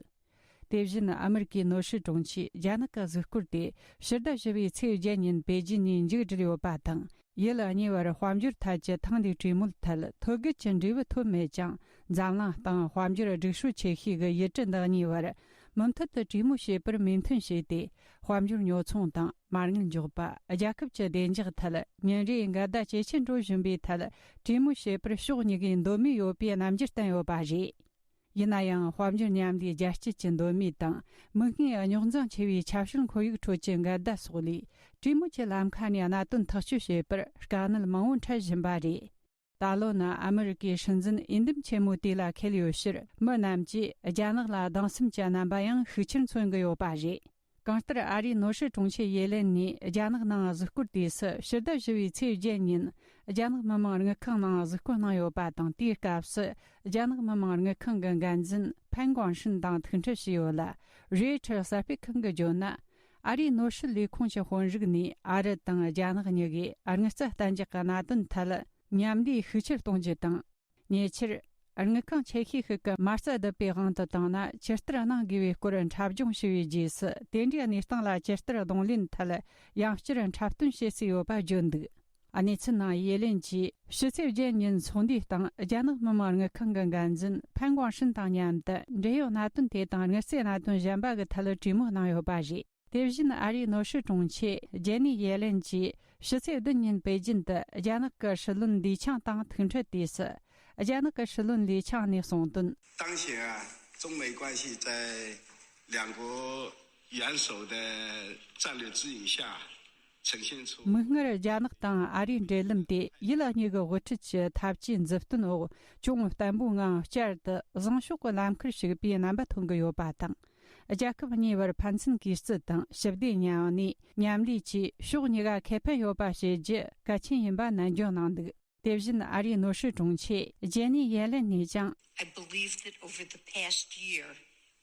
དེ་བཞིན་ཨ་མེ་རི་ཀའི་ནོར་སྲིད་དྲུང་ཆེས་རྒྱ་ནག་གི་གཟིགས་སྐོར་དེ་ཕྱི་ཟླ་བཞི་པའི་ཚེས་བརྒྱད་ཉིན་པེ་ཅིན་ནས་མཇུག་བསྒྲིལ་ཡོད་པ་དང་། ཡུལ་གཉིས་བར་དཔལ་འབྱོར་ཐད་ཀྱི་ཐེངས་འདིའི་གྲོས་མོལ་ཐད་ཐོད་བརྒལ་གྱི་འབྲས་བུ་ཐོབ་མེད་ཀྱང་། འཛམ་གླིང་སྟེང་དཔལ་འབྱོར་སྒྲིག་སྲོལ་ཆེ་ཤོས་ཀྱི་ཡུལ་གྲུ་འདི་གཉིས་བར་མུ་མཐུད་དུ་གྲོས་མོལ་བྱེད་པར་མོས་མཐུན་བྱས་ཏེ། དཔལ་འབྱོར་ཉོ་ཚོང་དང་མ་དངུལ་འཇོག་པ། རྒྱལ་ཁབ་ཀྱི་བདེ་འཇགས་ཐད་ཉིན་རེའི་འགལ་ཟླ་ཇེ་ཆེར་འགྲོ་བཞིན་པའི་ཐད་གྲོས་མོལ་བྱེད་པར་ཕྱོགས་གཉིས་ཀས་འདོད་མོས་ཡོད་པའི་རྣམ་འགྱུར་བསྟན་ཡོད་པ་རེད། ཡིན་ན་ཡང་། དཔལ་འབྱོར་མཉམ་ལས་རྒྱལ་སྤྱི་གྱི་འདོད་མོས་དང་། མིག་སྔའི་རྙོག་འཛིང་ཆེ་བའི་ཆབ་སྲིད་ཁོར་ཡུག་ཁྲོད་ཀྱི་འགལ་ཟླ་སོགས་ལས། གྲོས་མོལ་གྱི་ལམ་ཁ་ནས་གནད་དོན་ཐག་གཅོད་བྱེད་པར་དཀའ་ངལ་མང་བོ་འཕྲད་བཞིན་པ་རེད། ད་ལོ་ནི་ཨ་མི་རི་ཀའི་སྲིད་འཛིན་འོས་འདེམས་ཆེན་མོའི་དུས་ལ་འཁེལ་ཡོད་ཕྱིར། མི་རྣམས་ཀྱིས་རྒྱ་ནག་ལ་སྡང་སེམས་ཀྱི་རྣམ་པ་ཡང་ཤུགས་ཆེར་མཚོན་གྱི་ཡོད་པ་རེད། གང་ལྟར། ཨ་རིའི་ནོར་སྲིད་དྲུང་ཆེ་ཡེ་ལེན་ནས་རྒྱ་ནག་ནང་གཟིགས་སྐོར་དུས་སུ། ཕྱི་ཟླ་བཞི་པའི་ཚེས་བརྒྱད་ཉིན་རྒྱ་ནག་མི་དམངས་དངུལ་ཁང་ནང་གཟིགས་སྐོར་གནང་ཡོད་པ་དང་། དེའི་སྐབས་སུ་རྒྱ་ནག་མི་དམངས་དངུལ་ཁང་གི་འགན་འཛིན་ཕན་ཀོང་ཧྲིན་དང་ཐུག་འཕྲད་བྱས་ཡོད་ལ། རོའི་ཊར་གསར་སྤེལ་ཁང་གིས་བརྗོད་ན། ཨ་རིའི་ནོར་སྲིད་ལས་ཁུངས་ཀྱི་དཔོན་རིགས་ནས་ཨ་རི་དང་རྒྱ་ནག་གཉིས་ཀས་དངུལ་རྩིས་གཏན་འཇགས་ཀྱི་གནད་དོན་ཐད་མཉམ་ལས་ཤུགས་ཆེར་གཏོང་རྒྱུ་དང་། ཉེ་ཆར། དངུལ་ཁང་ཆེ་ཤོས་ཤིག་གིས་མ་རྩ་བསྡུ་བའི་དབང་དུ་བཏང་ན་ཇི་ལྟར་གནང་དགོས་པའི་སྐོར་འཁྲབ་སྦྱོང་ཞུས་པའི་རྗེས་སུ། དེ་འདྲའི་གནས་སྟངས་ལ་ཇི་ལྟར་གདོང་ལེན་ཐད་ཡང་བསྐྱར་འཁྲབ་སྟོན་བྱེད་སྲིད་ཡོད་པ་བརྗོད་འདུག་གནས་ཚུལ་ནང་ཡེ་ལེན་གྱིས་ཕྱི་ཚེས་བརྒྱད་ཉིན་ཚོགས་འདུའི་སྟེང་རྒྱ་ནག་མི་དམངས་དངུལ་ཁང་གི་འགན་འཛིན་ཕན་ཀོང་ཧྲིན་དང་མཉམ་དུ་འབྲེལ་ཡོད་གནད་དོན་དེ་དང་དངུལ་རྩིས་གནད་དོན་གཞན་པ་གི་ཐད་གྲོས་མོལ་གནང་ཡོད་པ་རེད། དེ་བཞིན་ཨ་རིའི་ནོར་སྲིད་དྲུང་ཆེ་ཇེ་ནི་ཡེ་ལེན་གྱིས་ཕྱི་ཚེས་བདུན་ཉིན་པེ་ཅིན་དུ་རྒྱ་ནག་གི་སྲིད་བློན་ལི་ཆང་དང་ཐུག་འཕྲད་དུས་སུ། རྒྱ་ནག་གི་སྲིད་བློན་ལི་ཆང་ནས་གསུངས་དོན། 当前啊，中美关系在两国元首的战略指引下呈现出 མིག་སྔར་རྒྱ་ནག་དང་ཨ་རིའི་འབྲེལ་ལམ་དེ་ཡུལ་གཉིས་ཀྱི་དབུ་ཁྲིད་ཀྱི་འཐབ་ཇུས་མཛུབ་སྟོན་འོག་ཅུང་བརྟན་པོའི་ངང་བསྐྱར་དུ་བཟང་ཕྱོགས་ཀྱི་ལམ་ཁར་ཞུགས་པའི་རྣམ་པ་ཐོན་གྱི་ཡོད་པ་དང་། རྒྱལ་ཁབ་གཉིས་བར་ཕན་ཚུན་གུས་བརྩི་དང་ཞི་བདེ་མཉམ་གནས། མཉམ་ལས་བཅས་ཕྱོགས་གཉིས་ཀ་ཁེ་ཕན་ཡོད་པ་བྱེད་རྒྱུ་གལ་ཆེན་ཡིན་པ་ནན་བརྗོད་གནང་འདུག་དེ་བཞིན་ཨ་རིའི་ནོར་སྲིད་དྲུང་ཆེ་ཇེ་ནི་ཡེ་ལེན་ནས་ཀྱང་། I believe that over the past year,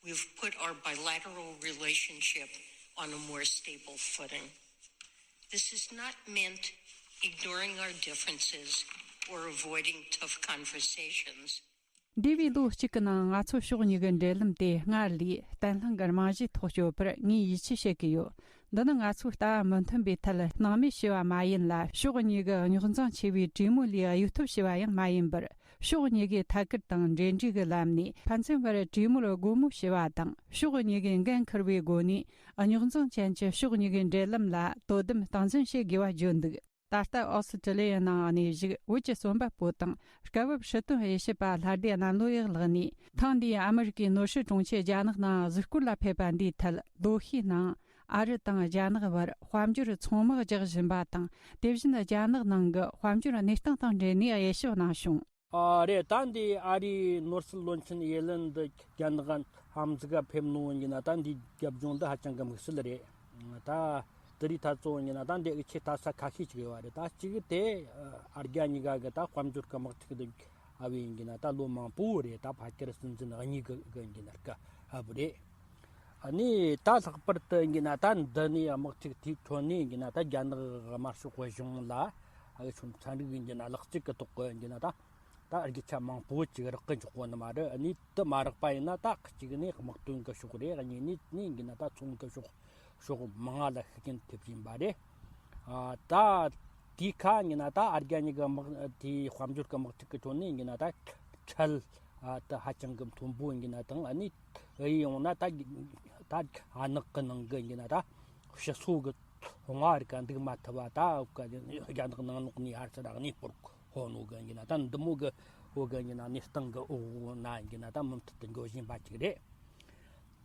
we've put our bilateral relationship on a more stable footing. This has not meant ignoring our differences or avoiding tough conversations. འདས་པའི་ལོ་གཅིག་གི་ནང་ང་ཚོ་ཕྱོགས་གཉིས་ཀྱི་འབྲེལ་ལམ་དེ་སྔར་ལས་བརྟན་ལྷིང་གི་རྨང་གཞིའི་ཐོག་སྐྱོད་པར་ངས་ཡིད་ཆེས་བྱེད་ཀྱི་ཡོད། འདི་ནི་ང་ཚོའི་ལྟ་བ་མི་མཐུན་པའི་ཐད་སྣང་མེད་བྱས་པ་མ་ཡིན་ལ། ཕྱོགས་གཉིས་ཀྱི་རྙོག་འཛིང་ཆེ་བའི་གྲོས་མོལ་ལས་གཡོལ་ཐབས་བྱས་པ་ཡང་མ་ཡིན་པར། ཕྱོགས་གཉིས་ཀས་ཐད་ཀར་དང་འབྲེལ་འདྲིས་ཀྱི་ལམ་ནས་ཕན་ཚུན་བར་གྲོས་མོལ་སྒོ་མོ་ཕྱེ་བ་དང་། ཕྱོགས་གཉིས་ཀས་འགན་འཁུར་བའི་སྒོ་ནས། རྙོག་འཛིང་ཅན་གྱི་ཕྱོགས་གཉིས་ཀྱི་འབྲེལ་ལམ་ལ་དོ་དམ་སྟངས་འཛིན་བྱེད་དགོས་པ་བརྗོད་འདུག། ད་ལྟ་ཨོ་སི་ཀྲི་ལི་ཡའི་ནང་གནས་བཞུགས་བོད་ཀྱི་རྩོམ་པ་པོ་དང་སྐབས་བབ་སྲིད་དོན་དབྱེ་ཞིབ་པ་ལྷ་སྡེ་གནམ་ལོ་ཡག་ལགས་ནས། ཐེངས་འདིའི་ཨ་མི་རི་ཀའི་ནོར་སྲིད་དྲུང་ཆེ་རྒྱ་ནག་ནང་གཟིགས་སྐོར་ལ་ཕེབས་པ་འདིའི་ཐད། ལོ་ཤས་ནང་ཨ་རི་དང་རྒྱ་ནག་བར་དཔལ་འབྱོར་ཚོང་དམག་རྒྱག་བཞིན་པ་དང་། དེ་བཞིན་རྒྱ་ནག་ནང་གི་དཔལ་འབྱོར་གནས་སྟངས་དང་འབྲེལ་ནས་དབྱེ་ཞིབ་གནང་བྱུང་། ཨ་རེད། ད་འདི་ཨ་རིའི་ནོར་སྲིད་བློན་ཆེན་ཡེ་ལན་འདི་རྒྱ་ནག་ཧམ་ཟིག་ག་ཕེབས་ནོ་ཡིན་ན། ད་འདི་རྒྱབ་ལྗོངས་འདི་ཧ་ཅང་གི་དམིགས་བསལ་རེད། ད་དེ་རིང་ད་གཙོ་བོ་ཡིན་ན་ད་འདི་ཆེ་ལྟ་ས་ཁ་ཤས་ཅིག་ཡོད་རེད། ད་གཅིག་དེ་ཨ་རྒྱ་གཉིས་ཀ་གི་ད་དཔལ་འབྱོར་གི་དམག་འཁྲུག་འདི་ཨ་བའི་ཡིན་ན་ད་ལོ་མང་པོ་རེད། ད་ཕལ་ཆེར་སྲིད་འཛིན་གཉིས་གི་གི་ཡིན་ན་སྐབས་ཨ་བུ་རེད། ཨ་ནི་ད་ལྷག་པར་དུ་ཡིན་ན་ད་འདི་ནས་དམག་འཁྲུག་དེའི་ཁྲོད་ནས་ཡིན་ན་ད་རྒྱ་ནག་དམར་ཤོག་གཞུང་ལ་ཨ་ཆུང་ཚན་རིག་ཡིན་ན་ལག་རྩལ་གི་ཐོག་གི་ཡིན་ན་ད། ད་རྒྱུ་ཆ་མང་པོ་ཅིག་རག་གི་འཇུག་གོ་ནི་མ་རེད། གཉིས་དུ་མ་རག་པ་ཡིན་ན་ད་གཅིག་ནས་དམག་དོན་གྱི་ཕྱོགས་རེད། གཉིས་ནས་ནི་ཡིན་ན་ད་ཚོང་གི་ཕྱོགས་ཕྱོགས་མང་ང་ལ་ཤུགས་རྐྱེན་ཐེབས་བཞིན་པ་རེད། ཨ་ད་དེའི་ཁ་ཡིན་ན་ད་ཨ་རྒྱ་གཉིས་ཀྱི་དམག་དེའི་དཔལ་འབྱོར་གྱི་དམག་འཁྲུག་གི་ཁྲོད་ནས་ཡིན་ན་ད་ཁྲལ་ཨ་ད་ཧ་ཅང་གི་མཐོན་པོ་ཡིན་ན་དང་། ཨ་ནི་ཡིན་ཡོང་ན་ད་ད་ཨ་ནག་གི་ནང་གི་ཡིན་ན་ད་ཕྱི་སོ་གི་ཐོང་བ་རིགས་ཀ་འདུག་མ་ཐུབ་པ། ད་རྒྱ་ནག་ནང་ལོགས་ནས་ཧར་ཚུར་གནས་སྤོར་ཧོ་ནོ་གི་ཡིན་ན་ད་འདི་མོ་གི་འོ་གི་ཡིན་ན་གནས་སྟངས་གི་འོག་ན་ཡིན་ན་ད་མུ་མཐུད་དུ་འགྲོ་བཞིན་པ་ཅིག་རེད།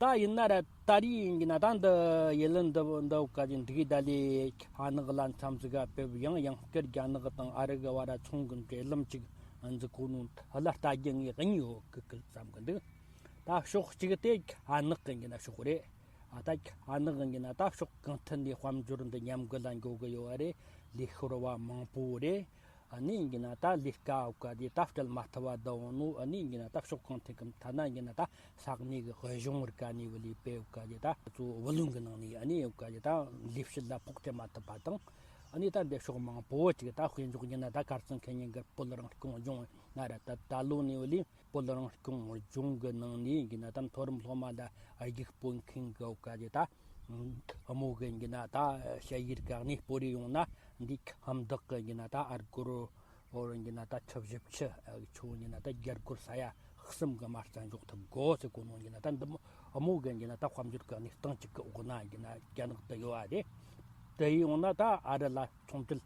ད་ཡིན་ན་ར་ད་རེས་ཡིན་ན་ད་འདི་ཡེ་ལན་འདི་འདི་འོ་ག་ཅིག་འདི་གི་ད་ལས་ཨ་ནག་ལ་མཚམས་ཟིག་ག་ཕེབས། ཡང་ཡང་བསྐྱར་རྒྱ་ནག་དང་ཨ་རི་གི་བར་ཚོང་གི་འབྲེལ་ལམ་ཅིག་འཛུགས་གོ་ནོ་ལ་ལྟ་རྒྱུ་ངས་གཉིས་ཡོད་གི་གི་བསམ་གི་འདུག། ད་ཕྱོགས་གཅིག་དེ་ཨ་ནག་གི་ཡིན་ན་ཕྱོགས་རེད། ཨ་ད་ཨ་ནག་ཡིན་ན་ད་ཕྱོགས་གང་ཐད་ནས་དཔལ་འབྱོར་འདི་ཉམས་རྒུད་ལ་འགྲོ་གི་ཡོད་རེད། ལས་ཤོར་བ་མང་པོ་རེད། ཨ་ནི་ཡིན་ན་ད་ལས་ཀ་འོ་ག་དེ་ད་སྤྲད་མ་ཐུབ་པ་བསྡད་ཡོང་ནོ། ཨ་ནི་ཡིན་ན་ད་ཕྱོགས་གང་ཐད་ཀྱི་ཐ་ན་ཡིན་ན་ད་ས་གནས་ཀྱི་གཞུང་རིགས་ཀ་ནས་བུ་ལས་པའི་འོ་ག་དེ་ད་གཙོ་བོ་བུ་ལོན་གྱི་ནང་ནས་ཨ་ནི་འོ་ག་དེ་ད་ལས་བྱེད་ལ་ཕོགས་སྤྲད་མ་ཐུབ་པ་དང་། ཨ་ནི་ད་འདི་ཕྱོགས་མང་པོ་ཅིག་ད་དཔེ་འཇོག་ཡིན་ན་ད་གར་སོང་མཁན་ཡིན་གི་བོད་རང་སྐྱོང་ལྗོངས་ན་ར་ད་ད་ལོ་ནས་བུ་ལས། བོད་རང་སྐྱོང་ལྗོངས་གི་ནང་ནས་ཡིན་ན་ད་མཐོ་རིམ་སློབ་མ་ལ་རྒྱུགས་སྤྲོད་མཁན་གི་འོ་ག་དེ་ད་དམོ་གི་ཡིན་ན་ད་ཞ་ཡིར་ག་གནས་སྤོ་རེ་ཡོང་ན་འདི་ཁམས་བདག་གི་ཡིན་ན་ད་ཨར་སྒོར་འོ་ར་ཡིན་ན་ད་ཁྲི་བཞི་བཅུ་ཆོ་ཡིན་ན་ད་རྒྱ་སྒོར་ས་ཡ་གསུམ་གི་མ་རྩ་འཇོག་ཐུབ་དགོས་ཟེར་གོ་ནོ་ཡིན་ན་ད་འདི་མོ་དམོ་གི་ཡིན་ན་ད་དཔལ་འབྱོར་གི་གནས་སྟངས་ཅིག་གི་འོག་ན་ཡིན་ན་རྒྱ་ནག་ཏུ་ཡོད་པ་རེད། དེ་ཡོང་ན་ད་ཨ་རི་ལ་ཚོང་འབྲེལ་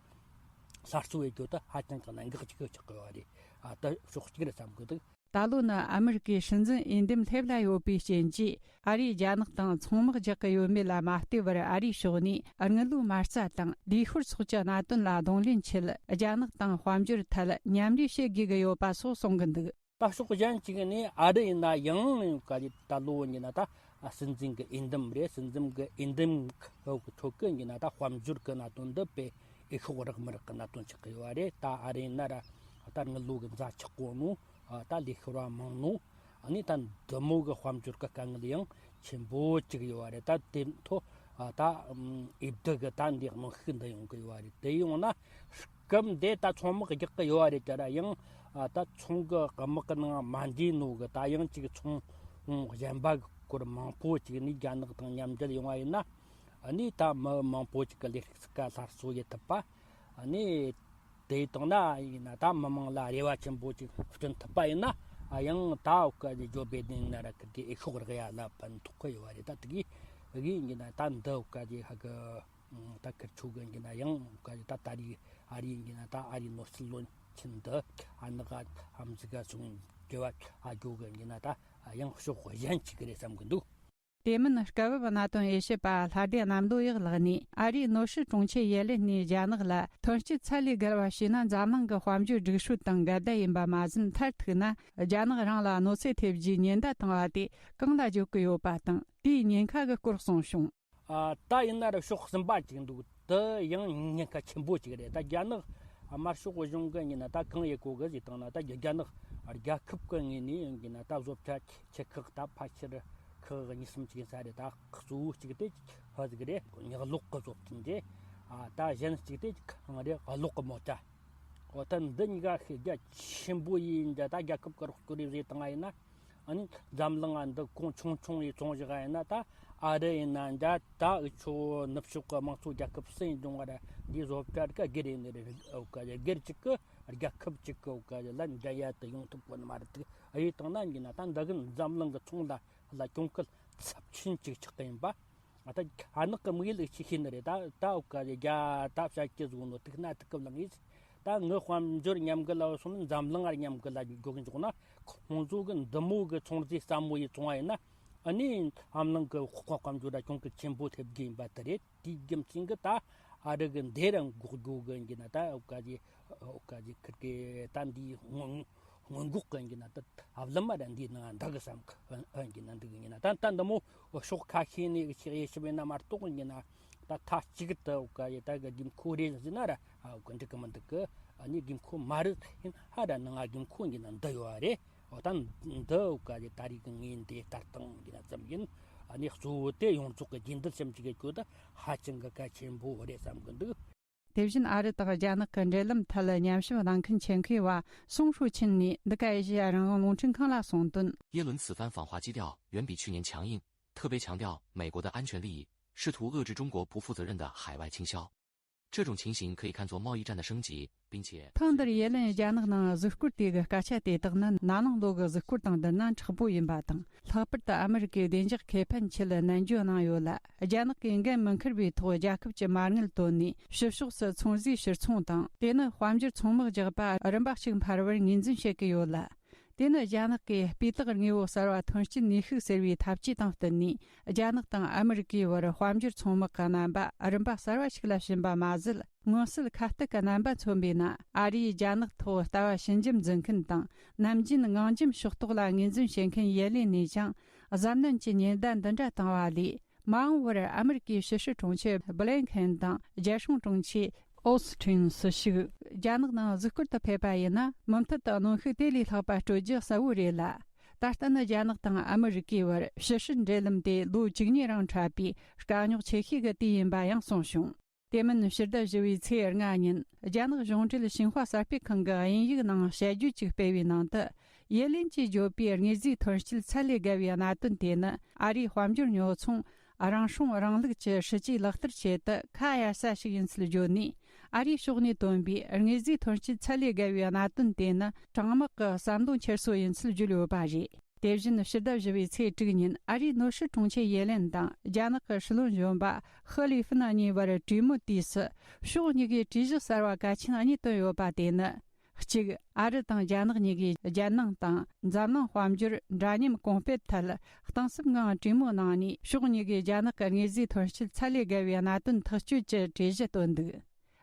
སླར་གསོ་བྱེད་རྒྱུ་ད་ཧ་ཅང་གི་གནད་འགག་ཅིག་ཆགས་ཀྱི་ཡོད་པ་རེད། ཨ་ད་ཕྱོགས་གཅིག་རེད་བསམ་གི་འདུག། ད་ལོ་ནི་ཨ་མི་རི་ཀའི་སྲིད་འཛིན་འོས་འདེམས་སླེབས་ལ་ཡོད་པའི་རྐྱེན་གྱིས། ཨ་རིས་རྒྱ་ནག་དང་ཚོང་དམག་རྒྱག་གི་ཡོད་མེད་ལ་མ་ལྟོས་པར། ཨ་རིའི་ཕྱོགས་ནས་དངུལ་ལོའི་མ་རྩ་དང་ལས་ཤོར་སོགས་ཀྱི་གནད་དོན་ལ་གདོང་ལེན་ཆེད། རྒྱ་ནག་དང་དཔལ་འབྱོར་ཐད་མཉམ་ལས་བྱེད་དགོས་ཀྱི་ཡོད་པ་སོགས་གསུང་གི་འདུག། ད་ཕྱོགས་གཞན་གཅིག་ནས་ཨ་རི་ཡིན་ན་ཡང་ག་རེ་ད་ལོ་ཡིན་ན་ད་སྲིད་འཛིན་གྱི་འོས་འདེམས་རེད། སྲིད་འཛིན་གྱི་འོས་འདེམས་ཁྲོད་ཀྱི་ཡིན་ན་ད་དཔལ་འབྱོར་གྱི་གནད་དོན་འདི་དཔེ་འོས་ཤོག་རག་མི་རག་གི་གནད་དོན་ཆགས་ཀྱི་ཡོད་རེད། ད་ཨ་རི་ཡིན་ན་ར་ད་དངུལ་ལོ་གི་འཛའ་ཆག་གོ་ནོ། ཨ་ད་ལས་ཤོར་བ་མང་ནོ། ཨ་ནི་ད་འདི་མོ་གི་དཔལ་འབྱོར་གི་དཀའ་ངལ་ཡང་ཆེན་པོ་ཅིག་ཡོད་རེད། ད་དེ་ཐོག་ཨ་ད་ཨུམ་འོས་བསྡུ་གི་ད་འདི་གནོན་ཤུགས་འདི་ཡོང་གི་ཡོད་རེད། དེ་ཡོང་ན་སྐབས་འདི་ད་ཚོང་དམག་རྒྱག་གི་ཡོད་རེད་ཀྱ་ར། ཡང་ཨ་ད་ཚོང་གི་དམག་གི་ནང་མ་འདྲེས་ནོ་གི་ད་ཡང་ཅིག་ཚོང་གཞན་པ་གི་སྐོར་མང་པོ་ཅིག་ནི་རྒྱ་ནག་དང་མཉམ་འབྲེལ་ཡོང་བ་ཡིན་ན། ཨ་ནི་ད་མི་མང་པོ་ཅིག་གི་ལས་ཀ་སླར་གསོ་ཡེད་ཐུབ་པ། ཨ་ནི་དེ་བཏང་ན་ཡིན་ན་ད་མི་མང་ལ་རེ་བ་ཆེན་པོ་ཅིག་བསྐྲུན་ཐུབ་པ་ཡིན་ན། ཨ་ཡང་ད་འོ་ག་ཇོ་བེ་དེན་ན་ར་ཁིར་གི་འོས་ཤོག་རག་ཡ་ལ་ཕན་ཐོགས་གི་ཡོད་རེད། ད་དེ་གི་དེ་གི་ཡིན་ན་ད་འདི་འོ་ག་ཧ་གི་ད་ཁིར་ཆོ་གི་ཡིན་ན་ཡང་འོ་ག་ད་ད་རེས་ཨ་རི་ཡིན་ན་ད་ཨ་རིའི་ནོར་སྲིད་བློན་ཆེན་འདི་ཨ་ནག་ཧམ་ཟི་ག་སོང་འབྲེལ་བ་ཨ་རྒྱོ་གི་ཡིན་ན་ད་ཡང་ཕྱོགས་གཞན་ཅིག་གི་རེད་བསམ་གི་འདུག། དེ་མིན་སྐབས་བབ་གནད་དོན་དབྱེ་ཞིབ་པ་ལྷ་སྡེ་གནམ་ལོ་ཡག་ལགས་ནས། ཨ་རིའི་ནོར་སྲིད་དྲུང་ཆེ་ཡེ་ལེན་ནས་རྒྱ་ནག་ལ་ཐོན་སྐྱེད་ཚད་ལས་བརྒལ་བ་བྱས་ན་འཛམ་གླིང་གི་དཔལ་འབྱོར་སྒྲིག་སྲོལ་དང་འགལ་ཟླ་ཡིན་པ་མ་ཟིན་མཐར་ཐུག་ན་རྒྱ་ནག་རང་ལ་གནོད་འཚེ་ཐེབས་རྒྱུའི་ཉེན་བརྡ་བཏང་བ་དེ་གང་ལ་བརྗོད་ཀྱི་ཡོད་པ་དང་། དེའི་ཉེན་ཁ་གི་སྐོར་གསུངས་བྱུང་། ཨ་ད་ཡིན་ན་ར་ཕྱོགས་གསུམ་པ་ཅིག་འདུག། དེ་ཡང་ཉེན་ཁ་ཆེན་པོ་ཅིག་རེད། ད་རྒྱ་ནག་དམར་ཤོག་གཞུང་གི་ཡིན་ན་ད་གང་ཡེད་གོ་གི་ཟེར་བཏང་ན། ད་རྒྱ་ནག་རྒྱལ་ཁབ་ཀྱི་ངོས་ནས་ཡིན་ན་ད་བཟོ་གྲྭ་ཆེ་ཁག་ད་ཕལ་ཆེར་ཁག་གཉིས་གསུམ་ཅིག་ཡིན་ས་རེད། ད་གཙོ་བོ་གཅིག་དེ་ཧ་ཟིག་རེད། ཉག་ལོག་གི་བཟོ་སྐྲུན་རེད། ཨ་ད་གཞན་གཅིག་དེ་གང་རེད། གློག་གི་མོ་ཊ། འོ་ད་འདི་གཉིས་ཀ་ཤི་རྒྱ་ཆེན་པོ་ཡིན་འདྲ། ད་རྒྱལ་ཁབ་ཀྱི་རོགས་སྐྱོར་རེ་བཟོས་བཏང་བ་ཡིན་ན། ཨ་ནི་འཛམ་གླིང་ང་འདི་གོང་ཆུང་ཆུང་ཡི་ཚོང་བཞག་ཡིན་ན། ད་ཨ་རི་ཡིན་ན་འདྲ། ད་འུ་ཆོ་ནུབ་ཕྱོགས་ཀྱི་དམངས་གཙོ་རྒྱལ་ཁབ་སུ་ཡིན་རུང་བ་ར། འདི་བཟོ་བཅར་ཀ་སྒེར་ཡིན་ནི་རེད། འོ་ཀ་སྒེར་གཅིག་གི་རྒྱལ་ཁབ་གཅིག་གི་འོ་ཀ་ལ་འདྲ་ཡ་དུ་ཡོང་ཐུབ་གོ་ནི་མ་རེད། དུ་ཨ་ཡི་བཏང་ན་ཡིན་ན། ད་འདི་གི་འཛམ་གླིང་གི་ཚོང་ལ་ལ་གྱོང་གུད་ཚབས་ཆེན་གཅིག་ཆགས་ཀྱི་ཡིན་པ། ད་ཨ་ནག་གི་དམིགས་ཡུལ་ཅི་ཤེས་ནི་རེད། ད་ད་འོ་ཀ་རྒྱ་ད་བྱ་སྐྱི་བཟུང་ནོ་ཐུག་ན་ཐུག་གི་ལང་ཡིས། ད་ངའི་དཔལ་འབྱོར་ཉམས་རྒུད་ལ་སོང་ན་འཛམ་གླིང་ང་ཉམས་རྒུད་ལ་འགྱོ་གི་འཇུག་ན། ཁོང་ཚོ་གི་འདི་མོ་གི་ཚོང་རྫས་སྲ་མོ་ཡི་བཙོང་བ་ཡིན་ན། ཨ་ནི་འཛམ་གླིང་གི་ཁོ་དཔལ་འབྱོར་ལ་གྱོང་གུད་ཆེན་པོ་ཐེབས་གི་ཡིན་པ་དེ་རེད། དེའི་རྒྱུ་མཚན་གི་ད་ཨ་རི་གི་འདི་རང་འགོག་རྒྱུ་གི་ཡིན་ན། ད་འོ་ཀ་ཅི་འོ་ཀ་ཅི་ཁིར་གི་ད་འདི་སྔོན་སྔོན་འགོག་གི་ཡིན་ན། ད་ཨབ་ལམ་མ་ར་འདི་ནང་འདུག་གི་བསམ་གི་ཡིན་ན། འདུག་ཡིན་ན། ད་ད་འདི་མོ་ཕྱོགས་ཁ་ཤས་ནས་ཤེས་ཡེ་ཤེས་པས་ན་མ་གཏོགས་ཡིན་ན། ད་ད་གཅིག་ཏུ་འོ་ཀ་ཅི་ད་གི་དགོས་མཁོ་རེད་ཟེར་ན་ར། ཨ་འོ་ཀ་འགྲིག་གི་མི་འདུག་གི། ཨ་ནི་དགོས་མཁོ་མ་རེད་ཡིན་ཧ་ར་ནང་ང་དགོས་མཁོ་ཡིན་ན་འདི་ཡོད་རེད། འོ་ད་འདི་འོ་ཀ་ཅི་ད་རེས་ཀྱི་ངས་འདི་ལྟ་སྟངས་ཡིན་ན་ཙམ་ཡིན། ཨ་ནི་གཙོ་བོ་དེ་ཡོངས་རྫོགས་ཀྱི་རྗེས་འདེད་སེམས་ཀྱི་སྐྱོ་ད་ཧ་ཅང་གི་གལ་ཆེན་པོ་རེད་བསམ་གི་འདུག། དེ་བཞིན་ཨ་རི་དང་རྒྱ་ནག་གི་འབྲེལ་ལམ་ཐད་ཉམས་ཞིབ་གནང་མཁན་ཆེད་མཁས་པ་སུང་ཧྲུའུ་ཆིན་ནས་འདི་ག་ཨེ་ཤེ་ཡ་རང་དབང་རླུང་འཕྲིན་ཁང་ལ་གསུངས་དོན། 耶伦此番访华基调远比去年强硬，特别强调美国的安全利益，试图遏制中国不负责任的海外倾销。这种情形可以看作贸易战的升级，并且 ཐེངས་འདིར་ཡེ་ལན་རྒྱ་ནག་ནང་གཟིགས་སྐོར་དེ་གི་སྐད་ཆ་དེ་དག་ནི་ན་ནིང་ལོ་གི་གཟིགས་སྐོར་དང་བསྡུར་ན་མཁྲེགས་པོ་ཡིན་པ་དང་། ལྷག་པར་དུ་ཨ་མི་རི་ཀའི་བདེ་འཇགས་ཁེ་ཕན་ཆེད་ནན་བརྗོད་གནང་ཡོད་ལ། རྒྱ་ནག་གིས་འགན་མི་འཁུར་བའི་ཐོག་རྒྱལ་ཁབ་ཀྱི་མ་དངུལ་བཏོན་ནས་ཕྱི་ཕྱོགས་སུ་ཚོང་རྫས་ཕྱིར་ཚོང་དང་། དེ་ནི་དཔལ་འབྱོར་མཚོ་དམག་རྒྱག་པ་རིམ་པ་གཅིག་འཕར་བར་ངོས་འཛིན་བྱེད་ཀྱི་ཡོད་ལ། དེ་ནི་རྒྱ་ནག་གིས་སྤུས་དག་དངོས་པོ་གསར་བ་ཐོན་སྐྱེད་ནུས་ཤུགས་ཟེར་བའི་འཐབ་ཇུས་དང་བསྟུན་ནས། རྒྱ་ནག་དང་ཨ་མི་རི་ཀའི་བར་དཔལ་འབྱོར་མཚོ་དམག་གི་རྣམ་པ་རིམ་པ་གསར་བ་ཞིག་ལ་ཕྱིན་པ་མ་ཟད། མངོན་གསལ་ཁ་གཏད་ཀྱི་རྣམ་པ་མཚོན་པས་ན། ཨ་རིས་རྒྱ་ནག་ཐོག་ལྟ་བ་ཞི་འཇམ་འཛིན་མཁན་དང་། ནམ་རྒྱུན་ངང་འཇམ་ཕྱོགས་གཏོགས་ལ་ངོས་འཛིན་བྱེད་མཁན་ཡེ་ལེན་ནས་ཀྱང་། གཟབ་ནན་གྱི་ཉེན་བརྡ་འདི་འདྲ་བཏང་བ་ལས། མ་འོངས་པར་ཨ་མི་རི་ཀའི་ཕྱི་སྲིད་དྲུང་ཆེ་བྷི་ལིན་ཁེན་དང་རྒྱལ་སྲུང་དྲུང་ཆེ་ཨོ་སི་ཐིན་སུ་ཞིག་རྒྱ་ནག་ནང་གཟིགས་སྐོར་དུ་ཕེབས་པ་ཡིན་ན། མུ་མཐུད་དུ་གནོན་ཤུགས་དེ་ལས་ལྷག་པ་སྤྲོད་རྒྱུ་གསལ་བོ་རེད་ལ། ད་ལྟ་ནི་རྒྱ་ནག་དང་ཨ་མི་རི་ཀའི་བར་ཕྱི་སྲིད་འབྲེལ་ལམ་དེ་ལོ་བཅུ་གཉིས་རིང་འཕྲད་པའི་དཀའ་རྙོག་ཆེ་ཤོས་ཀྱི་དུས་ཡིན་པ་ཡང་གསུངས་བྱུང་། དེ་མིན་ཕྱི་ཟླ་བཞི་པའི་ཚེས་ལྔ་ཉིན། རྒྱ་ནག་གཞུང་འབྲེལ་ཤིན་ཧྭ་གསར་སྤེལ་ཁང་གི་དབྱིན་ཡིག་ནང་དཔྱད་བརྗོད་ཅིག་སྤེལ་བའི་ནང་དུ། ཡེ་ལིན་གྱིས་བརྗོད་པའི་དངོས་རྫས་ཐོན་སྐྱེད་ཚད་ལས་བརྒལ་བའི་གནད་དོན་དེ་ནི། ཨ་རིའི་དཔལ་འབྱོར་ཉོ་ཚོང་རང་སྲུང་རིང་ལུགས་ཀྱི་སྲིད་ཇུས་ལག་བསྟར་ཆེད་དུ་ཁ་གཡར་ས་ཞིག་ཡིན་ཚུལ་བརྗོད་ནས། ཨ་རིའི་ཕྱོགས་ནས་བཏོན་པའི་དངོས་རྫས་ཐོན་སྐྱེད་ཚད་ལས་བརྒལ་བའི་གནད་དོན་དེ་ནི། གྲང་དམག་གི་ཟམ་གདོང་འཁྱེར་སོ་ཡིན་ཚུལ་བརྗོད་ཡོད་པ་རེད། དེ་བཞིན་ཕྱི་ཟླ་བཞི་པའི་ཚེས་དྲུག་ཉིན། ཨ་རིའི་ནོར་སྲིད་དྲུང་ཆེ་ཡེ་ལེན་དང་རྒྱ་ནག་གི་སྲིད་བློན་གཞོན་པ་ཧེ་ལི་ཧྥིན་གཉིས་བར་གྲོས་མོལ་དུས་སུ། ཕྱོགས་གཉིས་ཀས་གྲོས་གཞི་གསར་བ་གལ་ཆེན་གཉིས་བཏོན་ཡོད་པ་དེ་ནི། གཅིག་ཨ་རི་དང་རྒྱ་ནག་གཉིས་ཀས་རྒྱལ་ནང་དང་འཛམ་གླིང་དཔལ་འབྱོར་འདྲ་མཉམ་གོང་སྤེལ་ཐད་གཏིང་ཟབ་ངང་གྲོས་མོལ་གནང་ནས། ཕྱོགས་གཉིས་ཀས་རྒྱ་ནག་གི་དངོས་རྫས་ཐོན་སྐྱེད་ཚད་ལས་བརྒལ་བའི་གནད་དོན་ཐག་གཅོད་ཀྱི་གྲོས་གཞི་བཏོན་འདུག།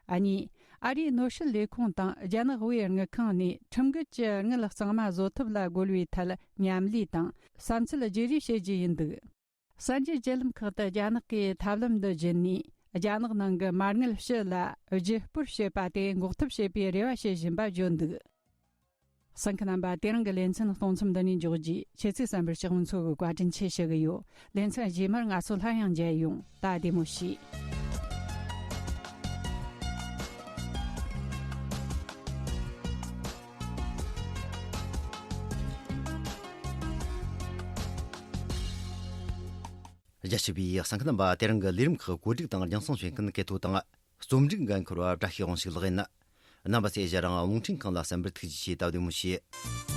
གཉིས། ཨ་རིའི་ནོར་སྲིད་ལས་ཁུངས་དང་རྒྱ་ནག་དབུས་དངུལ་ཁང་ནས་ཁྲིམས་འགལ་གྱི་དངུལ་གཙང་མ་བཟོ་ཐབས་ལ་རྒོལ་བའི་ཐད་མཉམ་ལས་དང་བསམ་ཚུལ་བརྗེ་རེས་བྱེད་རྒྱུ་ཡིན་འདུག། གསར་འགྱུར་བརྒྱུད་ལམ་ཁག་ཏུ་རྒྱ་ནག་གིས་ཐབས་ལམ་འདི་བརྒྱུད་ནས་རྒྱ་ནག་ནང་གི་མ་དངུལ་ཕྱི་ལ་བརྗེ་སྤོར་བྱེད་པ་དེ་འགོག་ཐབས་བྱེད་པའི་རེ་བ་བྱེད་བཞིན་པ་བརྗོད་འདུག། གསན་མཁན་རྣམ་པ། དེ་རིང་གི་ལེ་ཚན་གཏོང་མཚམས་འདི་ནས་འཇོག་རྒྱུ། ཁྱེད་ཚོས་གསན་པར་ཕྱག་མཚོ་གིས་བཀའ་དྲིན་ཆེ་ཞུ་གི་ཡོད། ལེ་ཚན་རྗེས་མར་ང་ཚོ་སླར་ཡང་མཇལ་ཡོང་། ད་བདེ་མོ་བྱོས། རྒྱ་ཆེ་བའི་གསན་མཁན་རྣམ་པ། དེ་རིང་གི་ལས་རིམ་ཁག་གོ་སྒྲིག་དང་རྒྱང་སྲིང་བྱེད་མཁན་སྐལ་ཐོ་དང་། རྩོམ་སྒྲིག་འགན་འཁུར་བ་བཀྲ་ཤིས་དབང་ཕྱུག་ལགས་ཡིན། རྣམ་པ་ཚོས་རང་རླུང་འཕྲིན་ཁང་ལ་གསན་པར་ཐུགས་རྗེ་ཆེ། ད་བདེ་མོ་བྱོས།